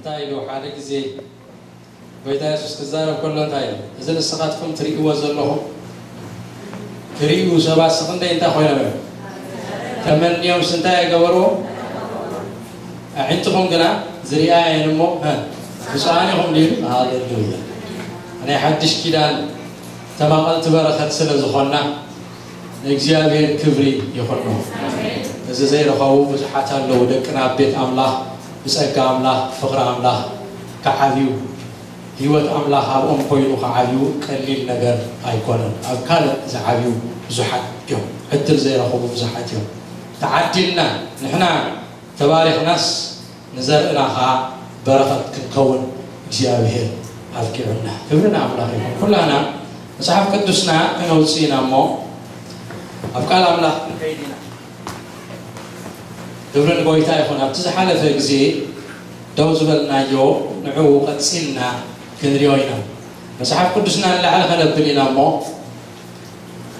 እንታይ ኢሉ ሓደ ግዜ ጎይታ የሱስ ክዛረብ ከሎ እንታይ ኢሉ? እዚ ንስኻትኩም ትርእይዎ ዘለኹም ትርእዩ ሰባት ስኽንደይ እንታይ ኮይኖም እዮም? ተመንዮም ስንታይ ኣይገበርዎ? ኣዒንትኹም ግና ዝሪኣ እየን እሞ እ፣ ብፁዓን ኢኹም ድዩ? ሃሌሉያ። ናይ ሓድሽ ኪዳን ተማቐልቲ በረኸት ስለ ዝኾንና ንእግዚኣብሔር ክብሪ ይኹኖ። እዚ ዘይረኸቡ ብዙሓት ኣለዉ። ደቅና ኣብ ቤት ኣምላኽ ብጸጋ ኣምላኽ ፍቕሪ ኣምላኽ ክዓብዩ ህይወት ኣምላኽ ኣብኦም ኮይኑ ክዓብዩ ቀሊል ነገር ኣይኮነን። ኣብ ካልእ ዝዓብዩ ብዙሓት እዮም። ዕድል ዘይረኸቡ ብዙሓት እዮም። ተዓዲልና ንሕና ተባሪኽናስ ንዘርእና ኸዓ በረኸት ክንከውን እግዚኣብሔር ኣብቂዑና። ክብሪ ንኣምላኽ ይኹን። ኩላና መጽሓፍ ቅዱስና ክነውፅእ ኢና እሞ ኣብ ቃል ኣምላኽ ክንከይድ ኢና። ክብሪ ንጎይታ ይኹን። ኣብቲ ዝሓለፈ ግዜ ደው ዝበልናዮ ንዕኡ ቀፂልና ክንሪኦ ኢና። መጽሓፍ ቅዱስና ንላዕሊ ከነብል ኢና እሞ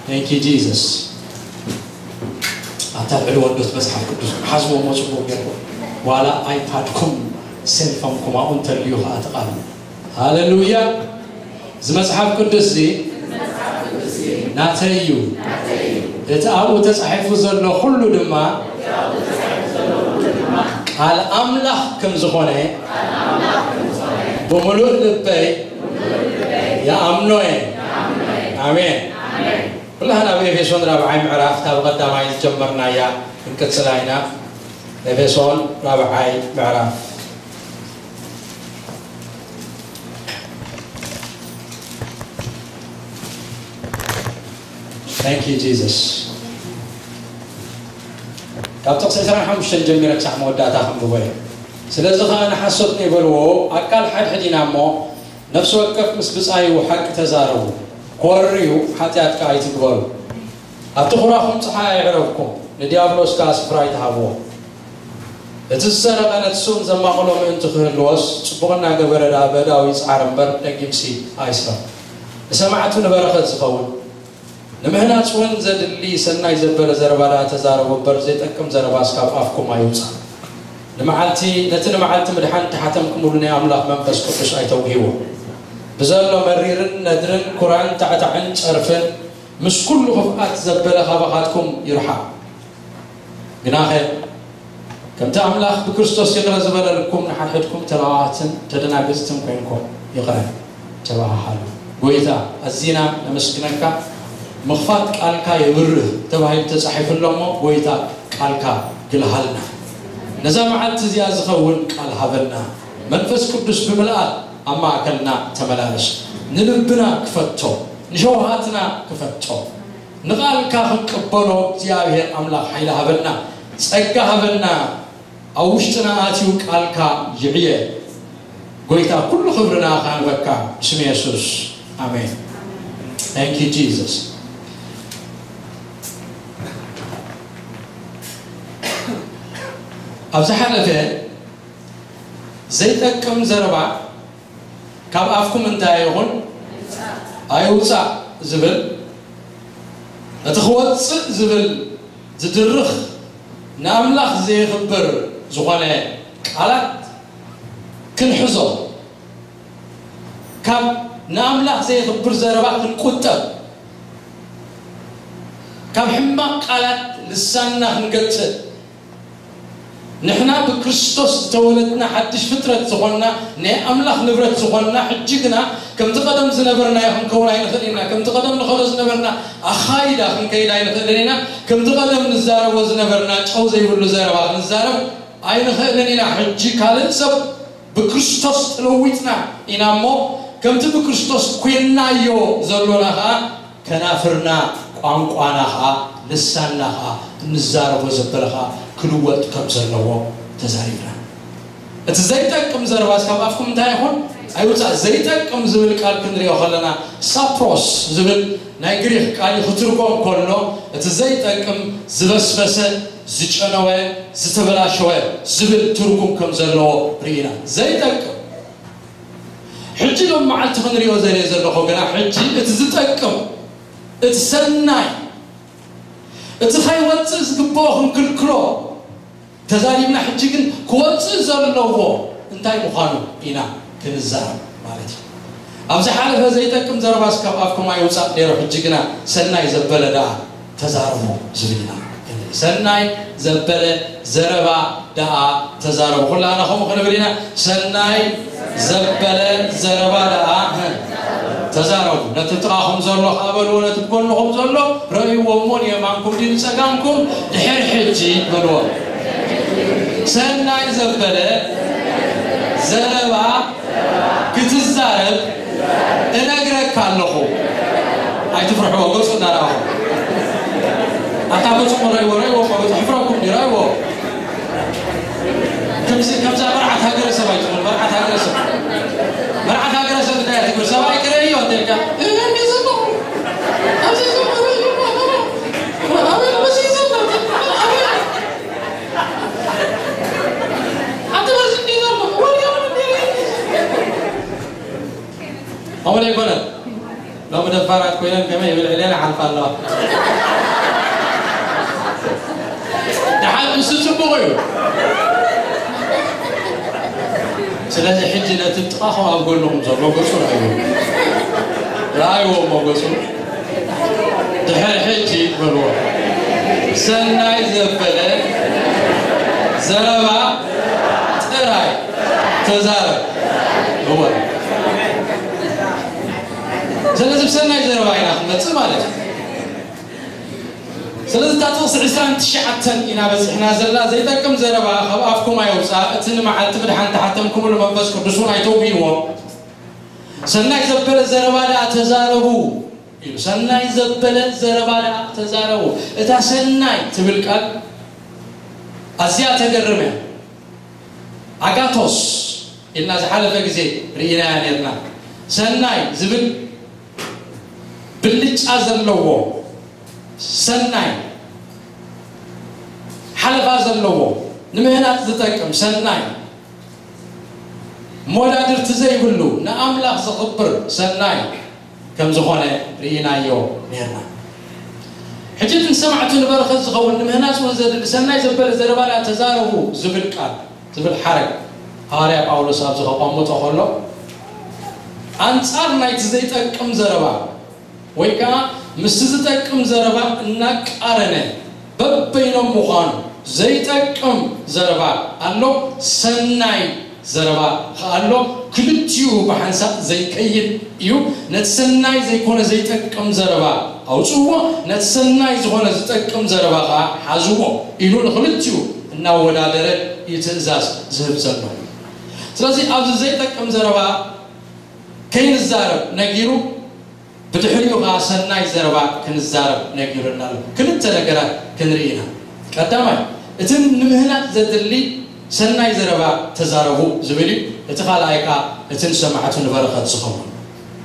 Thank you Jesus። ኣታ ልዕሊ ወዶት መጽሓፍ ቅዱስ ሓዝዎ መጽቦ ገርኩ ዋላ ኣይፓድኩም ሴልፎንኩም ኣብኡ እንተልዩ ከዓ ተቓሉ። ሃሌሉያ። እዚ መጽሓፍ ቅዱስ እዚ ናተይ እዩ። እቲ ኣብኡ ተጻሒፉ ዘሎ ኩሉ ድማ ቃል ኣምላኽ ከም ዝኾነ ብምሉእ ልበይ ይኣምኖ እየ። ኣሜን። ኩላህና ኣብ ኤፌሶን ራብዓይ ምዕራፍ ካብ ቀዳማይ ዝጀመርናያ ክንቅጽላ ኢና። ኤፌሶን ራብዓይ ምዕራፍ። Thank you Jesus። ካብ ጥቕሲ ዕስራን ሓሙሽተን ጀሚረ ክሳዕ መወዳእታ ክንብቦ እየ። ስለዚ ኸኣ ንሓሶት ነይበልዎ ኣካል ሓድሕድ ኢና እሞ ነፍሲ ወከፍ ምስ ብጻዩ ሓቂ ተዛረቡ፣ ኮርዩ ሓጢኣት ከኣ ኣይትግበሩ። ኣብቲ ኹራኹም ጸሓይ ኣይዕረብኩም፣ ንዲያብሎስ ከኣ ስፍራ ኣይትሃብዎ። እቲ ዝሰረቐ ነቲ ስኡን ዘማቕሎ ምእንቲ ክህልዎስ፣ ጽቡቕ እናገበረ ደኣ በእዳኡ ይጽዓር እምበር፣ ደጊምሲ ኣይስረቕ። ንሰማዕቱ ንበረኸት ዝኸውን፣ ንምህናጽ እውን ዘድሊ ሰናይ ዘበለ ዘረባ ደኣ ተዛረቡ እምበር፣ ዘይጠቅም ዘረባስ ካብ ኣፍኩም ኣይውጻእ። ንመዓልቲ፣ ነቲ ንመዓልቲ ምድሓን እተሓተምኩምሉ ናይ ኣምላኽ መንፈስ ቅዱስ ኣይተውህይዎ። ብዘሎ መሪርን ነድርን ኩራን ታዕታዕን ጸርፍን ምስ ኩሉ ክፍኣት ዘበለ ካባኻትኩም ይርሓቕ። ግናኸ ከምቲ ኣምላኽ ብክርስቶስ ይቕረ ዝበለልኩም ንሓድሕድኩም ተለዋዋትን ተደናገጽትን ኮይንኩም ይቕረ ተባሃሃሉ። ጎይታ ኣዚና ነመስግነካ። ምኽፋት ቃልካ የብርህ ተባሂሉ ተጻሒፉ ኣሎ እሞ ጎይታ ቃልካ ግልሃልና። ነዛ መዓልቲ እዚኣ ዝኸውን ቃል ሃበና። መንፈስ ቅዱስ ብምልኣት ኣብ ማእከልና ተመላለስ። ንልብና ክፈቶ፣ ንሸውሃትና ክፈቶ። ንቓልካ ክንቅበሎ እግዚኣብሔር ኣምላኽ ሓይሊ ሃበና፣ ጸጋ ሃበና። ኣብ ውሽጥና ኣትዩ ቃልካ ይዕየ። ጎይታ ኩሉ ክብሪ ንኣኻ ንበካ ብስም የሱስ ኣሜን። Thank you Jesus። ኣብ ዝሓለፈ ዘይጠቅም ዘረባ ካብ ኣፍኩም እንታይ ይኹን ኣይውፃእ ዝብል እቲ ክወፅእ ዝብል ዝድርኽ ንኣምላኽ ዘየኽብር ዝኾነ ቃላት ክንሕዞ ካብ ንኣምላኽ ዘየኽብር ዘረባ ክንቁጠብ ካብ ሕማቕ ቃላት ልሳንና ክንገጽእ ንሕና ብክርስቶስ ዝተወለድና ሓድሽ ፍጥረት ዝኾንና ናይ ኣምላኽ ንብረት ዝኾንና ሕጂ ግና ከምቲ ቀደም ዝነበርናዮ ክንከውን ኣይንኽእል ኢና። ከምቲ ቀደም ንኸዶ ዝነበርና ኣኻይዳ ክንከይድ ኣይንኽእልን ኢና። ከምቲ ቀደም ንዛረቦ ዝነበርና ጨው ዘይብሉ ዘረባ ክንዛረብ ኣይንኽእልን ኢና። ሕጂ ካልእ ሰብ ብክርስቶስ ተለዊጥና ኢና እሞ ከምቲ ብክርስቶስ ኮይንናዮ ዘሎና ኸዓ ከናፍርና ቋንቋና ኸዓ ልሳንና ኸዓ እንዛረቦ ዘበለ ኸዓ ክልወጥ ከም ዘለዎ ተዛሪብና። እቲ ዘይጠቅም ዘረባስ ካብ ኣፍኩም እንታይ ይኹን ኣይውፃእ። ዘይጠቅም ዝብል ቃል ክንሪኦ ከለና ሳፕሮስ ዝብል ናይ ግሪክ ቃል እዩ። ክትርጎም ከሎ እቲ ዘይጠቅም ዝበስበሰ ዝጨነወ ዝተበላሸወ ዝብል ትርጉም ከም ዘለዎ ርኢና። ዘይጠቅም ሕጂ ሎም መዓልቲ ክንሪኦ ዘለ ዘለኹ ግና ሕጂ እቲ ዝጠቅም እቲ ሰናይ እቲ ከይወፅእ ዝግብኦ ክንክልክሎ ተዛሪብና ሕጂ ግን ክወፅእ ዘለዎ እንታይ ምዃኑ ኢና ክንዛረብ ማለት እዩ። ኣብ ዝሓለፈ ዘይጠቅም ዘረባስ ካብ ኣፍኩም ኣይውፃእ ነይሩ፣ ሕጂ ግና ሰናይ ዘበለ ደኣ ተዛረቡ ዝብል ኢና ክንርኢ። ሰናይ ዘበለ ዘረባ ደኣ ተዛረቡ። ኩላና ከምኡ ክንብል ኢና። ሰናይ ዘበለ ዘረባ ደኣ ተዛረቡ። ነቲ ጥቓኹም ዘሎ ከኣ በልዎ፣ ነቲ ብጎንኹም ዘሎ ረእይዎ እሞ ንየማንኩም ድዩ ንጸጋምኩም ድሕር ሕጂ በልዎ። ሰናይ ዘበለ ዘረባ ክትዛረብ እነግረካ ኣለኹ። ኣይትፍርሕዎ፣ ገጹ እናረኣኹ። ኣታ ገጹ እሞ ረእይዎ፣ ረእይዎ እሞ ገጹ። ሕፍረኩም ድዩ? ረእይዎ። ከምዚ፣ ከምዛ መርዓት ሃገረሰብ ኣይትኹን፣ መርዓት ሃገረሰብ። መርዓት ሃገረሰብ እንታይ እያ ትብል? ሰብኣይ ክረእዮ እንተ ኢልካ፣ "እ፣ እንዲህ ዘሎ፣ ኣብዚ ዘሎ፣ ኣብዚ ዘሎ፣ ኣብዚ ዘሎ፣ ኣብዚ ዘሎ፣ ኣብዚ ኣሎ፣ ወዲያ፣ ወዲያ፣ ወዲያ." ከምኡ ኣይኮነን። ሎሚ ደፋራት ኮይነን ከመይ ይብል ዕሌና ሓልፋ ኣለዋ። ደሓን ንሱ ጽቡቕ እዩ። ስለዚ ሕጂ ነቲ ጥቓኹም ኣብ ጎንኹም ዘሎ ገጹ ረኣይዎ። ረኣይዎ እሞ ገጹ። ድሕሪ ሕጂ በልዎ። ሰናይ ዘበለ ዘረባ ጥራይ ተዛረብ። እወ። ስለዚ ብሰናይ ዘረባ ኢና ክንመጽእ ማለት እዩ። ስለዚ እታ ጥቕሲ ዕስራን ትሽዓተን ኢና በጺሕና ዘላ። ዘይጠቅም ዘረባ ካብ ኣፍኩም ኣይውጻእ፣ እቲ ንመዓልቲ ብድሓን ተሓተምኩምሉ መንፈስ ቅዱስ እውን ኣይተውግይዎ። ሰናይ ዘበለ ዘረባ ደኣ ተዛረቡ ኢሉ። ሰናይ ዘበለ ዘረባ ደኣ ተዛረቡ። እታ ሰናይ ትብል ቃል ኣዝያ ተገርም እያ። ኣጋቶስ ኢልና ዝሓለፈ ግዜ ርኢናያ ነርና። ሰናይ ዝብል ብልጫ ዘለዎ፣ ሰናይ ሓለፋ ዘለዎ፣ ንምህናጽ ዝጠቅም ሰናይ፣ መወዳድርቲ ዘይብሉ፣ ንኣምላኽ ዘኽብር ሰናይ ከም ዝኾነ ርኢናዮ ነርና። ሕጂ እቲ ንሰማዕቱ ንበረኸት ዝኸውን ንምህናጽ እውን ዘድሊ ሰናይ ዘበለ ዘረባ ደኣ ተዛረቡ ዝብል ቃል፣ ዝብል ሓረግ ሃዋርያ ጳውሎስ ኣብዚ ከቐምጦ ከሎ፣ ኣንጻር ናይቲ ዘይጠቅም ዘረባ ወይ ከኣ ምስቲ ዝጠቅም ዘረባ እናቃረነ በበይኖም ምዃኑ፣ ዘይጠቅም ዘረባ ኣሎ፣ ሰናይ ዘረባ ከኣ ኣሎ። ክልቲኡ ብሓንሳእ ዘይከይድ እዩ። ነቲ ሰናይ ዘይኮነ ዘይጠቅም ዘረባ ኣውጽእዎ፣ ነቲ ሰናይ ዝኾነ ዝጠቅም ዘረባ ከኣ ሓዝዎ ኢሉ ንኽልቲኡ እናወዳደረ እዩ ትእዛዝ ዝህብ ዘሎ። ስለዚ ኣብዚ ዘይጠቅም ዘረባ ከይንዛረብ ነጊሩ፣ ብድሕሪኡ ኸዓ ሰናይ ዘረባ ክንዛረብ ነጊሩና ኣሎ። ክልተ ነገራት ክንርኢ ኢና። ቀዳማይ፣ እቲ ንምህናጽ ዘድሊ ሰናይ ዘረባ ተዛረቡ ዝብል እዩ። እቲ ካልኣይ ከኣ እቲ ንሰማዕቱ ንበረኸት ዝኸውን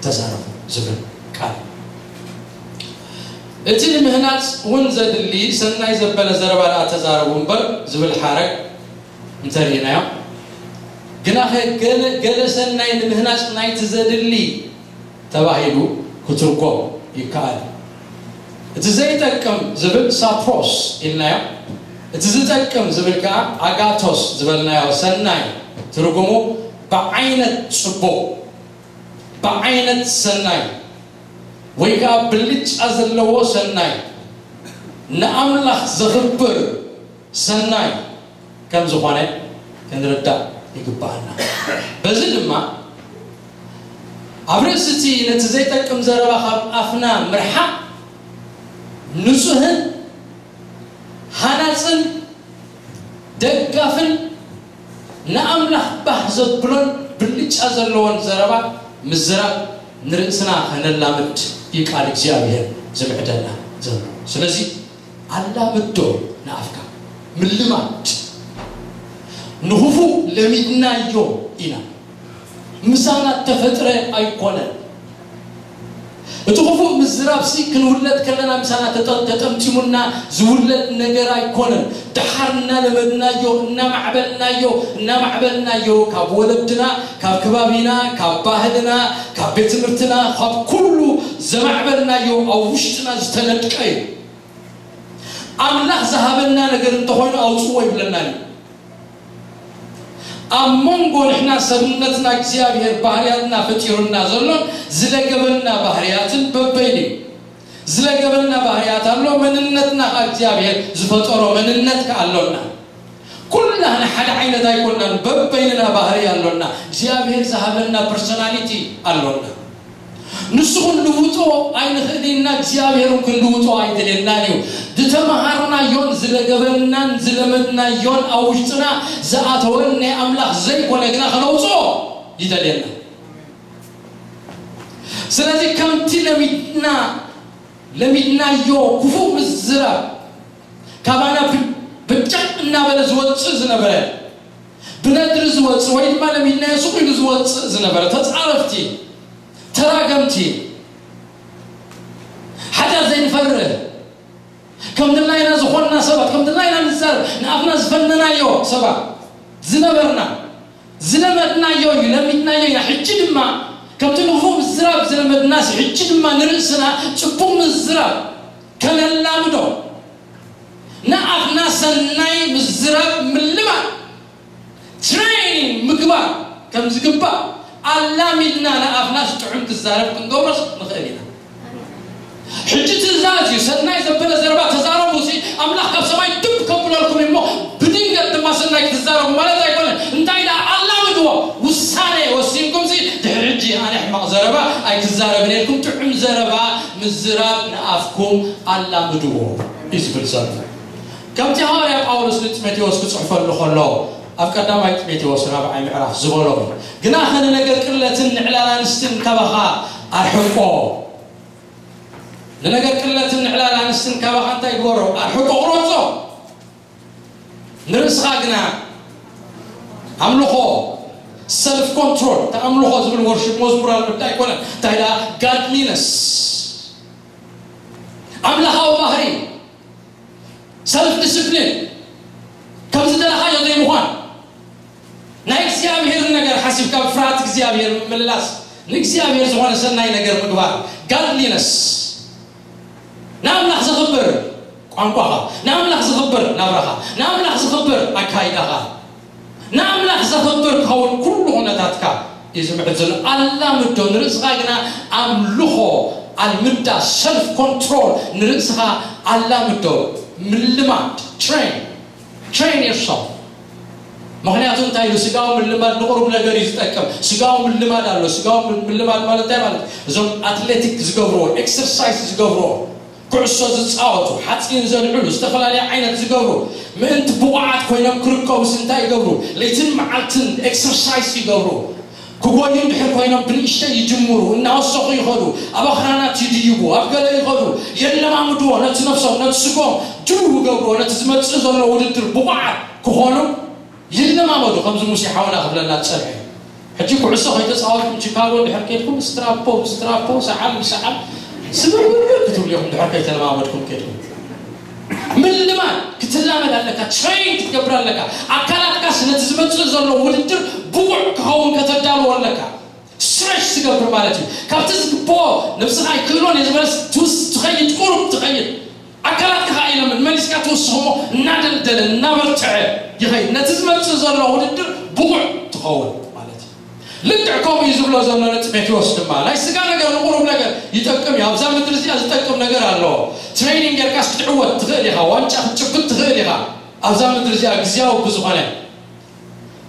ተዛረቡ ዝብል ቃል እዩ። እቲ ንምህናጽ እውን ዘድሊ ሰናይ ዘበለ ዘረባ ደኣ ተዛረቡ እምበር ዝብል ሓረግ እንተርኢናዮ፣ ግናኸ ገለ፣ ገለ ሰናይ ንምህናጽ ናይቲ ዘድሊ ተባሂሉ ክትርጎም ይከኣል። እቲ ዘይጠቅም ዝብል ሳፕሮስ ኢልናዮ። እቲ ዝጠቅም ዝብል ከኣ ኣጋቶስ ዝበልናዮ ሰናይ ትርጉሙ ብዓይነት ጽቡቕ፣ ብዓይነት ሰናይ ወይ ከኣ ብልጫ ዘለዎ ሰናይ፣ ንኣምላኽ ዘኽብር ሰናይ ከም ዝኾነ ክንርዳእ ይግብኣና። በዚ ድማ ኣብ ርእሲ እቲ ነቲ ዘይጠቅም ዘረባ ካብ ኣፍና ምርሓቕ ንጹህን ሃናጽን ደጋፍን ንኣምላኽ ባህ ዘብሎን ብልጫ ዘለዎን ዘረባ ምዝራብ ንርእስና ከነላምድ እዩ ቃል እግዚኣብሔር ዝምዕደና ዘሎ። ስለዚ ኣላምዶ ንኣፍካ ምልማድ። ንኽፉእ ለሚድናዮ ኢና። ምሳና እተፈጥረ ኣይኮነን። እቲ ክፉእ ምዝራብሲ ክንውለድ ከለና ምሳና ተጠ-፣ ተጠምጢሙና ዝውለድ ነገር ኣይኮነን። ደሓር እናለመድናዮ፣ እናማዕበልናዮ፣ እናማዕበልናዮ ካብ ወለድና፣ ካብ ከባቢና፣ ካብ ባህልና፣ ካብ ቤት ትምህርትና፣ ካብ ኩሉ ዘማዕበልናዮ ኣብ ውሽጥና ዝተነድቀ እዩ። ኣምላኽ ዝሃበና ነገር እንተኾይኑ ኣውፅዎ ይብለና እዩ። ኣብ መንጎ ንሕና ሰብነትና እግዚኣብሔር ባህርያትና ፈጢሩና ዘሎን ዝለገበና ባህርያትን በበይኑ እዩ። ዝለገበና ባህርያት ኣሎ፣ መንነትና ካብ እግዚኣብሔር ዝፈጠሮ መንነት ከኣ ኣሎና። ኩላህና ሓደ ዓይነት ኣይኮናን፣ በበይንና ባህሪ ኣሎና። እግዚኣብሔር ዝሃበና ፐርሶናሊቲ ኣሎና። ንሱ ክንልውጦ ኣይንኽእል ኢና፣ እግዚኣብሔር ክንልውጦ ኣይደልየናን እዩ። ዝተመሃርናዮን ዝለገበናን ዝለመድናዮን ኣብ ውሽጥና ዝኣተወን ናይ ኣምላኽ ዘይኮነ ግና ክነውፅኦ ይደልየና። ስለዚ ከምቲ ለሚድና ለሚድናዮ ክፉእ ምዝራብ ካባና ብ- ብጫቕ እናበለ ዝወፅእ ዝነበረ፣ ብነድሪ ዝወፅእ ወይ ድማ ለሚድናዮ ስቕ ኢሉ ዝወፅእ ዝነበረ፣ ተፃረፍቲ፣ ተራገምቲ፣ ሓጢኣት ዘይንፈርህ፣ ከም ድላይና ዝኾንና ሰባት፣ ከም ድላይና ንዛረብ፣ ንኣፍና ዝፈነናዮ ሰባት ዝነበርና፣ ዝለመድናዮ እዩ፣ ለሚድናዮ ኢና። ሕጂ ድማ ከምቲ ንፉ ምዝራብ ዝለመድናሲ፣ ሕጂ ድማ ንርእስና ጽቡቕ ምዝራብ ከነላምዶ፣ ንኣፍና ሰናይ ምዝራብ ምልማድ፣ ትሬኒንግ ምግባር ከም ዝግባእ ኣላሚድና ንኣፍና ጥዑም ክዛረብ ክንገብሮስ ንኽእል ኢና። ሕጂ ትእዛዝ እዩ፣ ሰናይ ዘበለ ዘረባ ተዛረቡ ሲ ኣምላኽ ካብ ሰማይ ድብ ከብለልኩም እሞ ብድንገት ድማ ሰናይ ክትዛረቡ ማለት ኣይኮነን። እንታይ ደኣ ኣላምድዎ፣ ውሳነ ወሲንኩም ሲ ድሕሪ ሕጂ ኣነ ሕማቕ ዘረባ ኣይክዛረብን ኢልኩም ጥዑም ዘረባ ምዝራብ ንኣፍኩም ኣላምድዎ እዩ ዝብል ዘሎ። ከምቲ ሃዋርያ ጳውሎስ ንጢሞቴዎስ ክጽሕፈሉ ከሎ ኣብ ቀዳማይ ጢሞቴዎስ ራብዓይ ምዕራፍ ዝበሎ፣ ግናኸ ንነገር ቅለትን ንዕላል ኣንስትን ካባኻ ኣርሕቆ። ንነገር ቅለትን ንዕላል ኣንስትን ካባኻ እንታይ ግበሮ? ኣርሕቆ፣ ቁረጾ። ንርእስኻ ግና ኣምልኾ፣ ሰልፍ ኮንትሮል፣ ተኣምልኾ ዝብል ወርሽፕ መዝሙር ኣሎ እንታይ ኣይኮነን። እንታይ ደኣ ጋድሊነስ፣ ኣምላኻዊ ባህሪ፣ ሰልፍ ዲስፕሊን፣ ከም ዝደለኻዮ ዘይምዃን፣ ናይ እግዚኣብሔር ነገር ሓሲብካ ብፍርሃት እግዚኣብሔር ምምልላስ፣ ንእግዚኣብሔር ዝኾነ ሰናይ ነገር ምግባር፣ ጋድሊነስ፣ ንኣምላኽ ዘኽብር ቋንቋኻ፣ ንኣምላኽ ዘኽብር ናብራኻ፣ ንኣምላኽ ዘኽብር ኣካይዳኻ፣ ንኣምላኽ ዘኽብር ክኸውን ኩሉ ኩነታትካ እዩ ዝምዕድ ዘሎ። ኣላምዶ ንርእስኻ ግና ኣምልኾ፣ ኣልምዳ፣ ሰልፍ ኮንትሮል ንርእስኻ ኣላምዶ። ምልማድ፣ ትሬን፣ ትሬን ዮርሰልፍ። ምኽንያቱ እንታይ ኢሉ? ስጋዊ ምልማድ ንቁሩብ ነገር እዩ ዝጠቅም። ስጋዊ ምልማድ ኣሎ። ስጋዊ ምል- ምልማድ ማለት እንታይ ማለት? እዞም ኣትሌቲክ ዝገብርዎ፣ ኤክሰርሳይዝ ዝገብርዎ፣ ኩዕሶ ዝፃወቱ፣ ሓፂን ዘልዕሉ፣ ዝተፈላለዩ ዓይነት ዝገብሩ፣ ምእንቲ ብቑዓት ኮይኖም ክርከቡስ እንታይ ይገብሩ? ለይትን መዓልትን ኤክሰርሳይዝ ይገብሩ። ክጎዩ እንድሕር ኮይኖም ብንእሽተይ ይጅምሩ፣ እናወሰኹ ይኸዱ፣ ኣብ ኣኽራናት ይድይቡ፣ ኣብ ገለ ይኸዱ፣ የለማምድዎ ነቲ ነፍሶም፣ ነቲ ስጎም ድው ይገብርዎ፣ ነቲ ዝመፅእ ዘሎ ውድድር ብቑዓት ክኾኑ ይለማመዱ። ከምዚ ሙሴ ሓውና ክብለና ዝፀንሐ እዩ። ሕጂ ኩዕሶ ከይተፃወትኩም ቺካጎ እንድሕር ከድኩም ስትራፖ ብስትራፖ ሰዓል ብሰዓል ስብርብር ክትብሉ ኢኹም፣ እንድሕር ከይተለማመድኩም ከድኩም። ምልማድ ክትላመድ ኣለካ፣ ትሬን ክትገብር ኣለካ። ኣካላትካስ ነቲ ዝመፅእ ዘሎ ውድድር ብቑዕ ክኸውን ከተዳልዎ ኣለካ። ስትሬች ትገብር ማለት እዩ። ካብቲ ዝግብኦ ነብስኻ ኣይክእሎን እየ ዝበለስ ትውስ ትኸይድ፣ ቁሩብ ትኸይድ። ኣካላትካ ኸዓ ኢሎም መሊስካ ትውስኽሞ እናደልደለ እናበርትዐ ይኸይድ። ነቲ ዝመፅእ ዘሎ ውድድር ብቑዕ ትኸውን ማለት እዩ። ልክዕ ከምኡ እዩ ዝብሎ ዘሎ ንጢሞቴዎስ ድማ። ናይ ስጋ ነገር ንቑሩብ ነገር ይጠቅም እዩ። ኣብዛ ምድሪ እዚኣ ዝጠቅም ነገር ኣለዎ። ትሬኒንግ ጌርካስ ክትዕወት ትኽእል ኢኻ። ዋንጫ ክትጭብጥ ትኽእል ኢኻ። ኣብዛ ምድሪ እዚኣ ግዝያዊ ብዝኾነ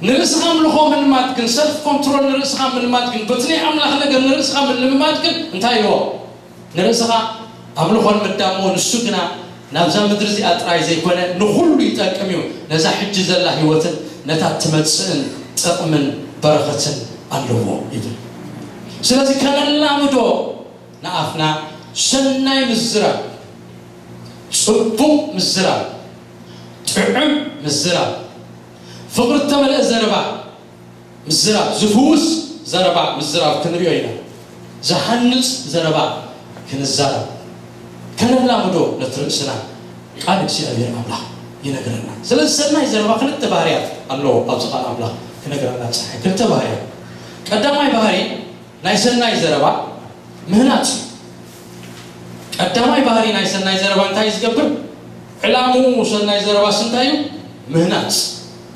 ንርእስኻ ኣምልኾ ምልማድ ግን፣ ሰልፍ ኮንትሮል ንርእስኻ ምልማድ ግን፣ በቲ ናይ ኣምላኽ ነገር ንርእስኻ ምልማድ ግን እንታይ ኢልዎ? ንርእስኻ ኣምልኾ ንምዳሞ ንሱ ግና ናብዛ ምድሪ እዚኣ ጥራይ ዘይኮነ ንኹሉ ይጠቅም እዩ። ነዛ ሕጂ ዘላ ህይወትን ነታ ትመጽእን ጥቕምን በረኸትን ኣለዎ ይብል። ስለዚ ከነላምዶ ንኣፍና ሰናይ ምዝራብ፣ ጽቡቕ ምዝራብ፣ ጥዑም ምዝራብ፣ ፍቕሪ እተመልአ ዘረባ ምዝራብ፣ ዝፍውስ ዘረባ ምዝራብ ክንሪኦ ኢና። ዝሃንጽ ዘረባ ክንዛረብ ከነላምዶ ነቲ ርእስና ቃል እግዚኣብሔር ኣምላኽ ይነግረና። ስለዚ ሰናይ ዘረባ ክልተ ባህርያት ኣለዎ። ኣብዚ ቃል ኣምላኽ ክነግረና ዝጸሓይ ክልተ ባህርያት። ቀዳማይ ባህሪ ናይ ሰናይ ዘረባ ምህናጽ እዩ። ቀዳማይ ባህሪ ናይ ሰናይ ዘረባ እንታይ እዩ ዝገብር? ዕላምኡ ሰናይ ዘረባስ እንታይ እዩ? ምህናጽ።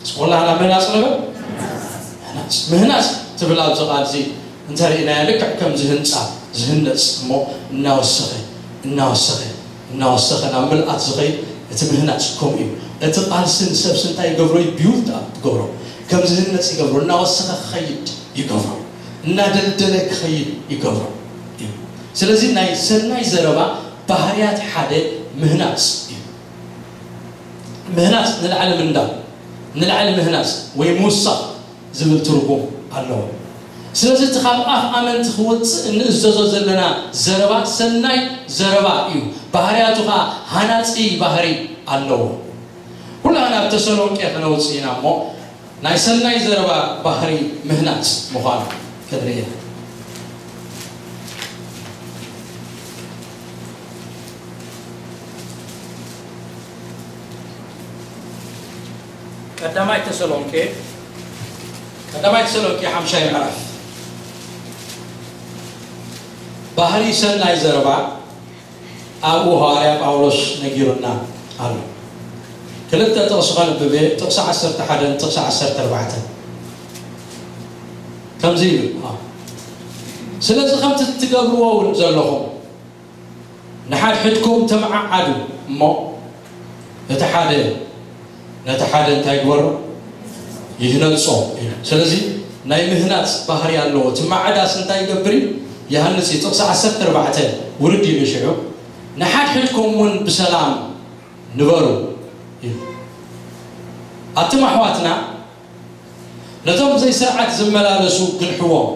እስኪ ኩላህና ምህናጽ ንበል። ምህናጽ ትብል ኣብዚ ቃል እዚ እንተርኢናዮ፣ ልክዕ ከምዚ ህንጻ ዝህነጽ እሞ እናወሰኸ፣ እናወሰኸ፣ እናወሰኸ ናብ ምልኣት ዝኸይድ እቲ ምህናጽ ከምኡ እዩ። እቲ ቃልሲ ንሰብሲ እንታይ ይገብሮ እዩ? ቢውልድ ኣፕ ይገብሮ። ከም ዝህነጽ ይገብሮ። እናወሰኸ ክኸይድ ይገብሮ። እናደልደለ ክኸይድ ይገብሮ እዩ። ስለዚ ናይ ሰናይ ዘረባ ባህርያት ሓደ ምህናጽ እዩ። ምህናጽ ንላዕሊ ምንዳው፣ ንላዕሊ ምህናጽ ወይ ምውሳኽ ዝብል ትርጉም ኣለዎ። ስለዚ እቲ ካብ ኣፍ ኣመንቲ ክወጽእ እንእዘዞ ዘለና ዘረባ ሰናይ ዘረባ እዩ። ባህርያቱ ኸኣ ሃናጺ ባህሪ ኣለዎ። ኩላህና ኣብ ተሰሎንቄ ክነውጽእ ኢና እሞ ናይ ሰናይ ዘረባ ባህሪ ምህናጽ ምዃኑ ክንርኢ ኢና። ቀዳማይ ተሰሎንቄ፣ ቀዳማይ ተሰሎንቄ ሓምሻይ ምዕራፍ። ባህሪ ሰናይ ዘረባ ኣብኡ ሃዋርያ ጳውሎስ ነጊሩና ኣሎ። ክልተ ጥቕሲ ከንብብ እየ፣ ጥቕሲ ዓሰርተ ሓደን ጥቕሲ ዓሰርተ ኣርባዕተን። ከምዚ ይብል፣ አ፣ ስለዚ ከምቲ ትገብርዎ እውን ዘለኹም ንሓድሕድኩም ተመዓዓዱ እሞ እቲ ሓደ ነቲ ሓደ እንታይ ግበሮ? ይህነጾ ኢሉ። ስለዚ ናይ ምህናጽ ባህሪ ኣለዎ። እቲ ማዕዳስ እንታይ ይገብር እዩ? ይሃንጽ እዩ። ጥቕሲ ዓሰርተ ኣርባዕተ ውርድ ኢሉ ሽዑ፣ "ንሓድሕድኩም እውን ብሰላም ንበሩ" ኢሉ። ኣቱም ኣሕዋትና፣ ነቶም ዘይስርዓት ዝመላለሱ ግንሕዎም፣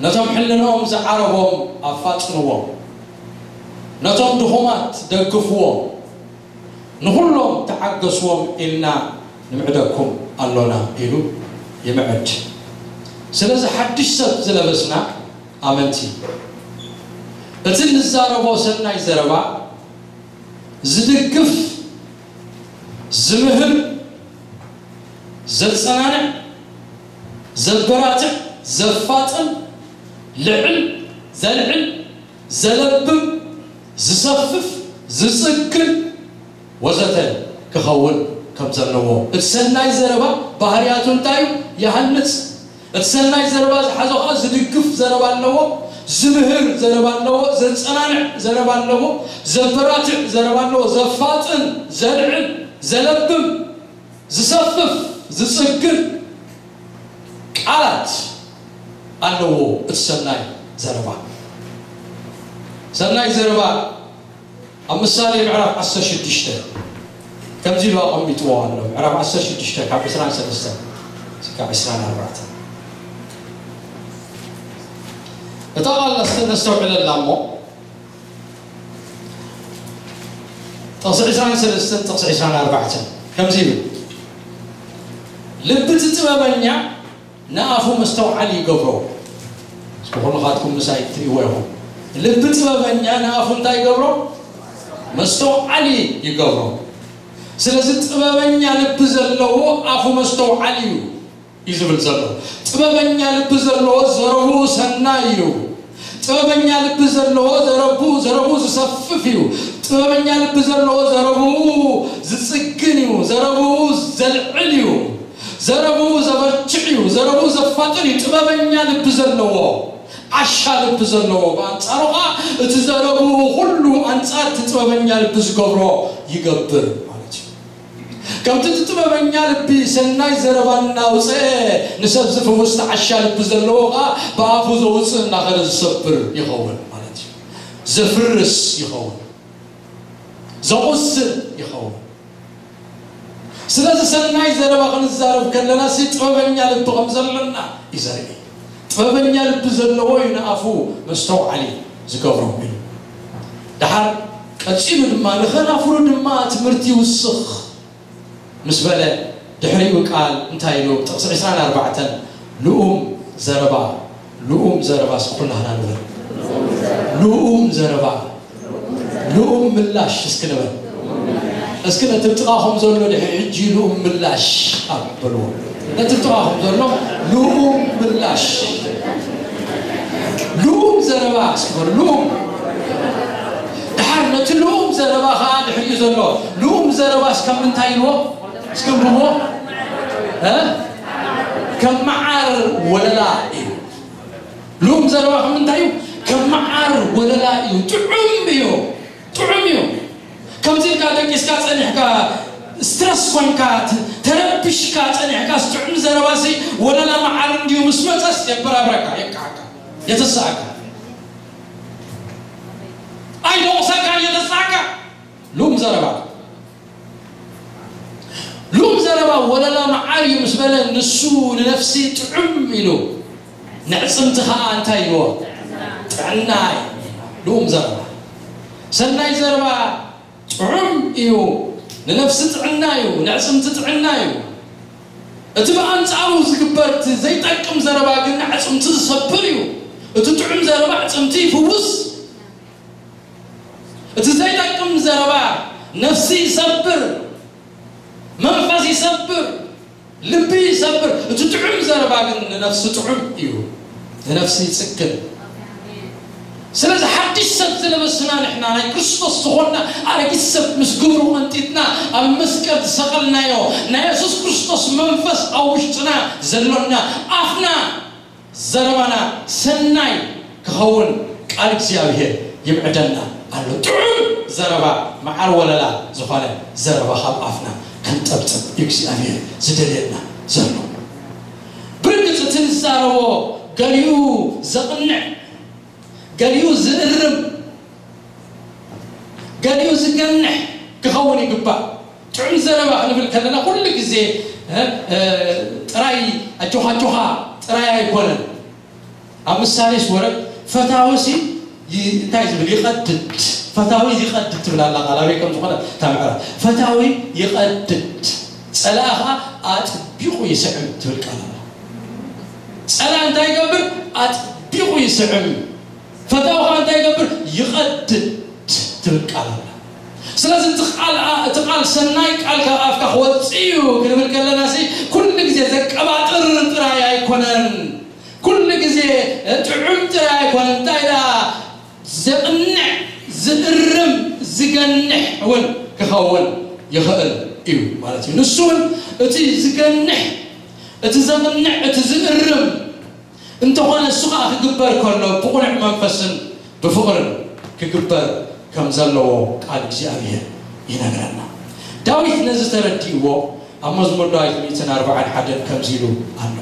ነቶም ሕልንኦም ዝዓረቦም ኣፋጥንዎም፣ ነቶም ድኹማት ደግፍዎም፣ ንኹሎም ተዓገስዎም ኢልና ንምዕደኩም ኣሎና ኢሉ ይምዕድ። ስለዚ ሓድሽ ሰብ ዝለበስና ኣመንቲ፣ እቲ ንዛረቦ ሰናይ ዘረባ ዝድግፍ፣ ዝምህር፣ ዘጸናንዕ፣ ዘበራትዕ፣ ዘፋጥን፣ ልዕል፣ ዘልዕል፣ ዘለብም፣ ዝሰፍፍ፣ ዝጽግን ወዘተ ክኸውን ከም ዘለዎ፣ እቲ ሰናይ ዘረባ ባህርያቱ እንታይ እዩ? ይሃንጽ። እቲ ሰናይ ዘረባ ዝሓዞ ኸኣ ዝድግፍ ዘረባ ኣለዎ፣ ዝምህር ዘረባ ኣለዎ፣ ዘጸናንዕ ዘረባ ኣለዎ፣ ዘበራትዕ ዘረባ ኣለዎ፣ ዘፋጥን፣ ዘልዕል፣ ዘለብም፣ ዝሰፍፍ፣ ዝጽግን ቃላት ኣለዎ እቲ ሰናይ ዘረባ። ሰናይ ዘረባ ኣብ ምሳሌ ምዕራፍ ዓሰርተ ሽዱሽተ ከምዚ ኢሉ ኣቐሚጥዎ ኣሎ። ምዕራፍ ዓሰርተ ሽዱሽተ ካብ ዕስራን ሰለስተን እስካብ ዕስራን ኣርባዕተን። እታ ቃል ነስተ-፣ ነስተውዕለላ እሞ፣ ጥቕሲ ዕስራን ሰለስተን ጥቕሲ ዕስራን ኣርባዕተን ከምዚ ይብል፣ "ልቢ እቲ ጥበበኛ ንኣፉ መስተውዓሊ ይገብሮ።" እስኪ ኩልኻትኩም ምሳይ ትርእይዎ ኢኹም። ልቢ ጥበበኛ ንኣፉ እንታይ ይገብሮ? መስተውዓሊ ይገብሮ። ስለዚ ጥበበኛ ልቢ ዘለዎ ኣፉ መስተውዓሊ እዩ። እዩ ዝብል ዘሎ። ጥበበኛ ልቢ ዘለዎ ዘረብኡ ሰናይ እዩ። ጥበበኛ ልቢ ዘለዎ ዘረብኡ፣ ዘረብኡ ዝሰፍፍ እዩ። ጥበበኛ ልቢ ዘለዎ ዘረብኡ ዝጽግን እዩ። ዘረብኡ ዘልዕል እዩ። ዘረብኡ ዘበርትዕ እዩ። ዘረብኡ ዘፋጥን እዩ። ጥበበኛ ልቢ ዘለዎ፣ ዓሻ ልቢ ዘለዎ። ብኣንጻሩ ኸኣ እቲ ዘረብኡ ኩሉ ኣንጻር እቲ ጥበበኛ ልቢ ዝገብሮ ይገብር ማለት እዩ። ከምቲ እቲ ጥበበኛ ልቢ ሰናይ ዘረባ እናውፅአ ንሰብ ዝፍውስ፣ እቲ ዓሻ ልቢ ዘለዎ ከዓ ብኣፉ ዘውፅእ እናኸደ ዝሰብር ይኸውን ማለት እዩ። ዘፍርስ ይኸውን፣ ዘቑስል ይኸውን። ስለዚ ሰናይ ዘረባ ክንዛረብ ከለና ሲ ጥበበኛ ልቢ ከም ዘለና እዩ ዘርኢ። ጥበበኛ ልቢ ዘለዎ እዩ ንኣፉ መስተውዓሊ ዝገብሮ ኢሉ። ደሓር ቀጺሉ ድማ ንኸናፍሩ ድማ ትምህርቲ ይውስኽ ምስ በለ፣ ድሕሪኡ ቃል እንታይ ኢሉ? ጥቕሲ ዕስራን ኣርባዕተን፣ ልኡም ዘረባ፣ ልኡም ዘረባ፣ እስኪ ኩላህና ንበል። ልኡም ዘረባ፣ ልኡም ምላሽ እስኪ ንበል። እስኪ ነቲ ጥቓኹም ዘሎ ድሕሪ ሕጂ ልኡም ምላሽ ኣብ በልዎ። ነቲ ጥቓኹም ዘሎ ልኡም ምላሽ። ልኡም ዘረባ እስኪ በሉ፣ ልኡም። ደሓር ነቲ ልኡም ዘረባ ኸዓ ድሕሪኡ ዘሎ ልኡም ዘረባ እስከ ምንታይ ኢልዎ? እስከ ንብቦ። እ? ከም መዓር ወለላ እዩ። ልኡም ዘረባ ከም እንታይ እዩ? ከም መዓር ወለላ እዩ። ጥዑም እዩ። ጥዑም እዩ። ከምዚ ኢልካ ደቂስካ ጸኒሕካ፣ ስትረስ ኮንካ፣ ተ-፣ ተረቢሽካ ጸኒሕካ፣ ጥዑም ዘረባሲ ወለላ መዓር እንድዩ ምስ መጸስ የበራብረካ፣ የብቅዓካ፣ የተስኣካ፣ ኣይደቑሰካ፣ የተስኣካ። ልኡም ዘረባ፣ ልኡም ዘረባ ወለላ መዓር እዩ ምስ በለ፣ ንሱ ንነፍሲ ጥዑም ኢሉ፣ ንዕጽምቲ ኸኣ እንታይ ኢልዎ? ጥዕና እዩ። ልኡም ዘረባ፣ ሰናይ ዘረባ ጥዑም እዩ፣ ንነፍሲ ጥዕና እዩ፣ ንዕጽምቲ ጥዕና እዩ። እቲ ብኣንጻሩ ዝግበር፣ እቲ ዘይጠቅም ዘረባ ግን ንዕጽምቲ ዝሰብር እዩ። እቲ ጥዑም ዘረባ ኣዕጽምቲ ይፍውስ። እቲ ዘይጠቅም ዘረባ ነፍሲ ይሰብር፣ መንፈስ ይሰብር፣ ልቢ ይሰብር። እቲ ጥዑም ዘረባ ግን ንነፍሲ ጥዑም እዩ፣ ንነፍሲ ይጽግን። ስለዚ ሓድሽ ሰብ ዝለበስና ንሕና፣ ናይ ክርስቶስ ዝኾንና ኣረጊት ሰብ ምስ ግብሩ ቀንጢጥና ኣብ መስቀል ዝሰቐልናዮ ናይ የሱስ ክርስቶስ መንፈስ ኣብ ውሽጥና ዘሎና፣ ኣፍና ዘረባና ሰናይ ክኸውን ቃል እግዚኣብሔር ይምዕደና ኣሎ። ጥዑም ዘረባ፣ መዓር ወለላ ዝኾነ ዘረባ ካብ ኣፍና ከንጠብጥብ እዩ እግዚኣብሔር ዝደልየና ዘሎ። ብርግጽ እቲ ንዛረቦ ገሊኡ ዘቕንዕ፣ ገሊኡ ዝእርም፣ ገሊኡ ዝገንሕ ክኸውን ይግባእ። ጥዑም ዘረባ ክንብል ከለና ኩሉ ግዜ፣ እ፣ እ፣ ጥራይ ኣጆኻ ኣጆኻ ጥራይ ኣይኮነን። ኣብ ምሳሌስ ወረድ ፈታዊሲ ይ-፣ እንታይ ዝብል ይቐድድ፣ ፈታዊ ይቐድድ ትብል ኣላ ቃል። ኣበይ ከም ዝኾነ እታ ምዕራፍ። ፈታዊ ይቐድድ፣ ጸላኢ ኸኣ ኣጥቢቑ ይስዕም ትብል ቃል ኣላ። ጸላኢ እንታይ ይገብር? ኣጥቢቑ ይስዕም። ፈታዊ ኸኣ እንታይ ይገብር? ይቐድድ ትብል ቃል ኣላ። ስለዚ እቲ ቃል፣ እቲ ቃል ሰናይ ቃል ካብ ኣፍካ ክወጽእ እዩ ክንብል ከለና ሲ፣ ኩሉ ግዜ ዘቀባጥር ጥራይ ኣይኮነን። ኩሉ ግዜ ጥዑም ጥራይ ኣይኮነን። እንታይ ደኣ ዘቕንዕ፣ ዝእርም፣ ዝገንሕ እውን ክኸውን ይኽእል እዩ ማለት እዩ። ንሱ እውን እቲ ዝገንሕ፣ እቲ ዘቕንዕ፣ እቲ ዝእርም እንተኾነ፣ እሱ ኸኣ ክግበር ከሎ ብቕኑዕ መንፈስን ብፍቕርን ክግበር ከም ዘለዎ ቃል እግዚኣብሔር ይነግረና። ዳዊት ነዚ ተረዲእዎ ኣብ መዝሙር ዳዊት ሚእትን ኣርባዓን ሓደን ከምዚ ኢሉ ኣሎ።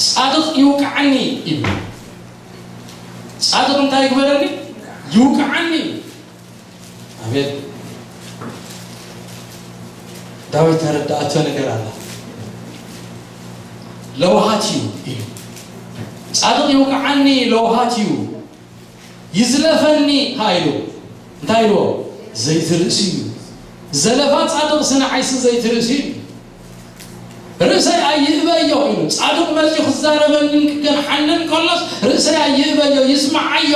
ጻድቕ ይውቅዓኒ እዩ። ጻድቕ እንታይ ይግበረኒ? ይውቅዓኒ። ኣሜን። ዳዊት ተረዳእቶ ነገር ኣላ። ለውሃት እዩ ኢሉ። ጻድቕ ይውቅዓኒ ለውሃት እዩ፣ ይዝለፈኒ ኸኣ ኢሉ። እንታይ ኢልዎ? ዘይትርእሲ እዩ። ዘለፋ ጻድቕሲ ንዓይሲ ዘይትርእሲ እዩ። ርእሰይ ኣይእበዮ ኢሉ። ጻድቕ መጺኡ ክዛረበንን ክገንሓንን ከሎስ ርእሰይ ኣይእበዮ፣ ይስምዓዮ።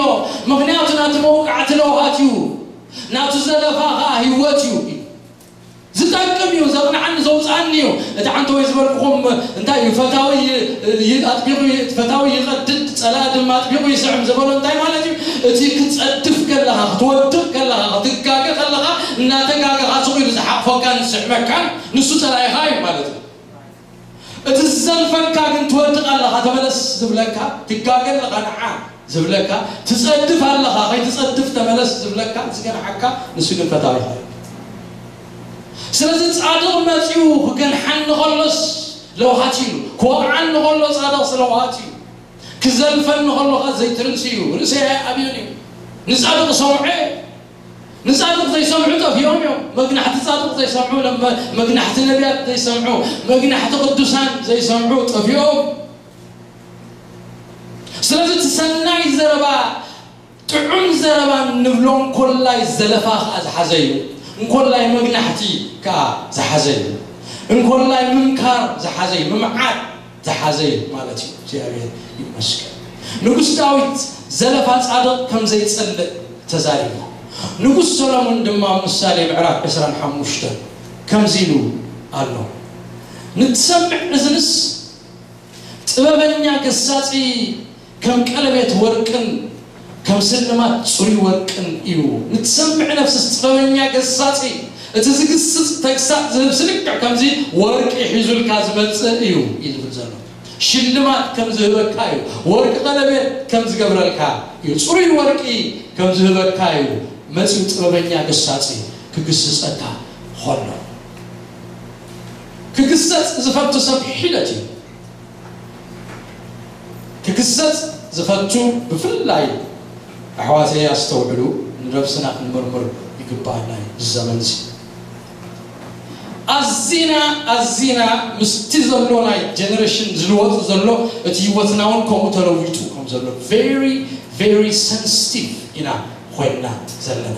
ምኽንያቱ ናቲ መውቃዕቲ ለውሃት እዩ፣ ናቱ ዘለፋ ኸኣ ህይወት እዩ። ዝጠቅም እዩ፣ ዘቕንዓኒ ዘውፅኣኒ እዩ። እቲ ዓንተወይ ዝበልኩኹም እንታይ እዩ? ፈታዊ ይ-፣ ይ-፣ ኣጥቢቑ ይ-፣ ፈታዊ ይቐድድ፣ ጸላኢ ድማ ኣጥቢቑ ይስዕም ዝበሎ እንታይ ማለት እዩ? እቲ ክትጸድፍ ከለኻ፣ ክትወድቕ ከለኻ፣ ክትጋገ ከለኻ፣ እናተጋገኻ ስቕ ኢሉ ዝሓቕፈካን ዝስዕመካን ንሱ ጸላኢኻ እዩ ማለት እዩ። እቲ ዝዘልፈካ ግን ትወድቕ ኣለኻ ተመለስ ዝብለካ፣ ትጋገ ኣለኻ ንዓ ዝብለካ፣ ትጸድፍ ኣለኻ ከይትጸድፍ ተመለስ ዝብለካ፣ ዝገንሓካ ንሱ ግን ፈታዊኻ እዩ። ስለዚ ጻድቕ መጺኡ ክገንሓኒ ከሎስ ለውሃት እዩ፣ ክወቕዓኒ ከሎ ጻድቕሲ ለውሃት እዩ፣ ክዘልፈኒ ከሎ ኸኣ ዘይትርእሲ እዩ። ርእሰይ ኣይኣብዮን እዩ። ንጻድቕ ሰምዖ ንጻድቕ ዘይሰምዑ ጠፊኦም እዮም። መግናሕቲ ጻድቕ ዘይሰምዑ፣ መ-፣ መግናሕቲ ነቢያት ዘይሰምዑ፣ መግናሕቲ ቅዱሳን ዘይሰምዑ ጠፊኦም። ስለዚ እቲ ሰናይ ዘረባ፣ ጥዑም ዘረባ ንብሎ እንኮላይ ዘለፋ ከኣ ዝሓዘ እዩ፣ እንኮላይ መግናሕቲ ከኣ ዝሓዘ እዩ፣ እንኮላይ ምምካር ዝሓዘ እዩ፣ ምምዓት ዝሓዘ እዩ ማለት እዩ። እግዚኣብሔር ይመስገን። ንጉስ ዳዊት ዘለፋ ጻድቕ ከም ዘይጸልእ ተዛሪቡ። ንጉስ ሰሎሞን ድማ ኣብ ምሳሌ ምዕራፍ ዕስራን ሓሙሽተን ከምዚ ኢሉ ኣሎ፣ "ንትሰምዕ እዝንስ ጥበበኛ ገሳጺ ከም ቀለቤት ወርቅን ከም ስልማት ጽሩይ ወርቅን እዩ። ንትሰምዕ ነፍስስ ጥበበኛ ገሳጺ እቲ ዝግስጽ ተግሳጽ ዝህብ ስልክዕ ከምዚ ወርቂ ሒዙልካ ዝመጽእ እዩ እዩ ዝብል ዘሎ። ሽልማት ከም ዝህበካ እዩ። ወርቂ ቀለቤት ከም ዝገብረልካ እዩ። ጽሩይ ወርቂ ከም ዝህበካ እዩ። መጺኡ ጥበበኛ ገሳጺ ክግስጸካ ኾሎ። ክግሰጽ ዝፈቱ ሰብ ሒደት እዩ። ክግሰጽ ዝፈቱ ብፍላይ ኣሕዋተይ ኣስተውዕሉ፣ ንነብስና ክንምርምር ይግባኣና እዩ። እዚ ዘመን እዚ ኣዚና ኣዚና ምስቲ ዘሎ ናይ ጀነሬሽን ዝልወጥ ዘሎ እቲ ህይወትና እውን ከምኡ ተለዊጡ ከም ዘሎ very very sensitive ኢና ኮይንና ዘለና።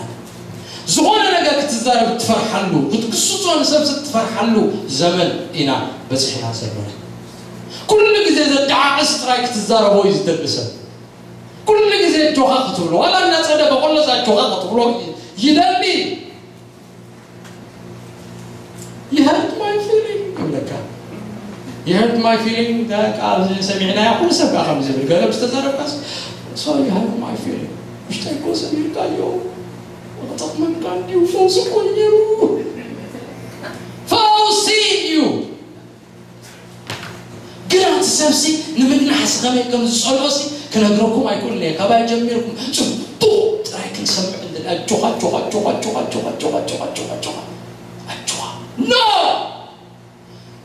ዝኾነ ነገር ክትዛረብ ትፈርሓሉ፣ ክትግስጾ ንሰብ ትፈርሓሉ ዘመን ኢና በጺሕና ዘለና። ኩሉ ግዜ ዘደዓዕስ ጥራይ ክትዛረቦ እዩ ዝደሊ ሰብ። ኩሉ ግዜ ኣጆኻ ክትብሎ፣ ዋላ እናጸደፈ ከሎስ ኣጆኻ ክትብሎ ይደሊ። You hurt my feeling ይብለካ። You hurt my feeling፣ ቃል ሰሚዕናያ ኩሉ ሰብ ከዓ ከም ዝብል ገለ ምስ ተዛረብካስ፣ so you hurt my feeling፣ ውሽጠይ እኮ ሰሚዕካዮ፣ ክጠቕመካ እንዲዩ፣ ፈውሲ እኮ እዩ ነይሩ። ፈውሲ እዩ። ግን ኣብቲ ሰብሲ ንምግናሕሲ ከመይ ከም ዝጸልኦሲ ክነግረኩም ኣይክእልን እየ። ካባይ ጀሚርኩም ጽቡቕ ጥራይ ክንሰምዕ እንድል። ኣጆኻ፣ ኣጆኻ፣ ኣጆኻ፣ ኣጆኻ፣ ኣጆኻ፣ ኣጆኻ፣ ኣጆኻ፣ ኣጆኻ፣ ኣጆኻ፣ ኣጆኻ። ኖ!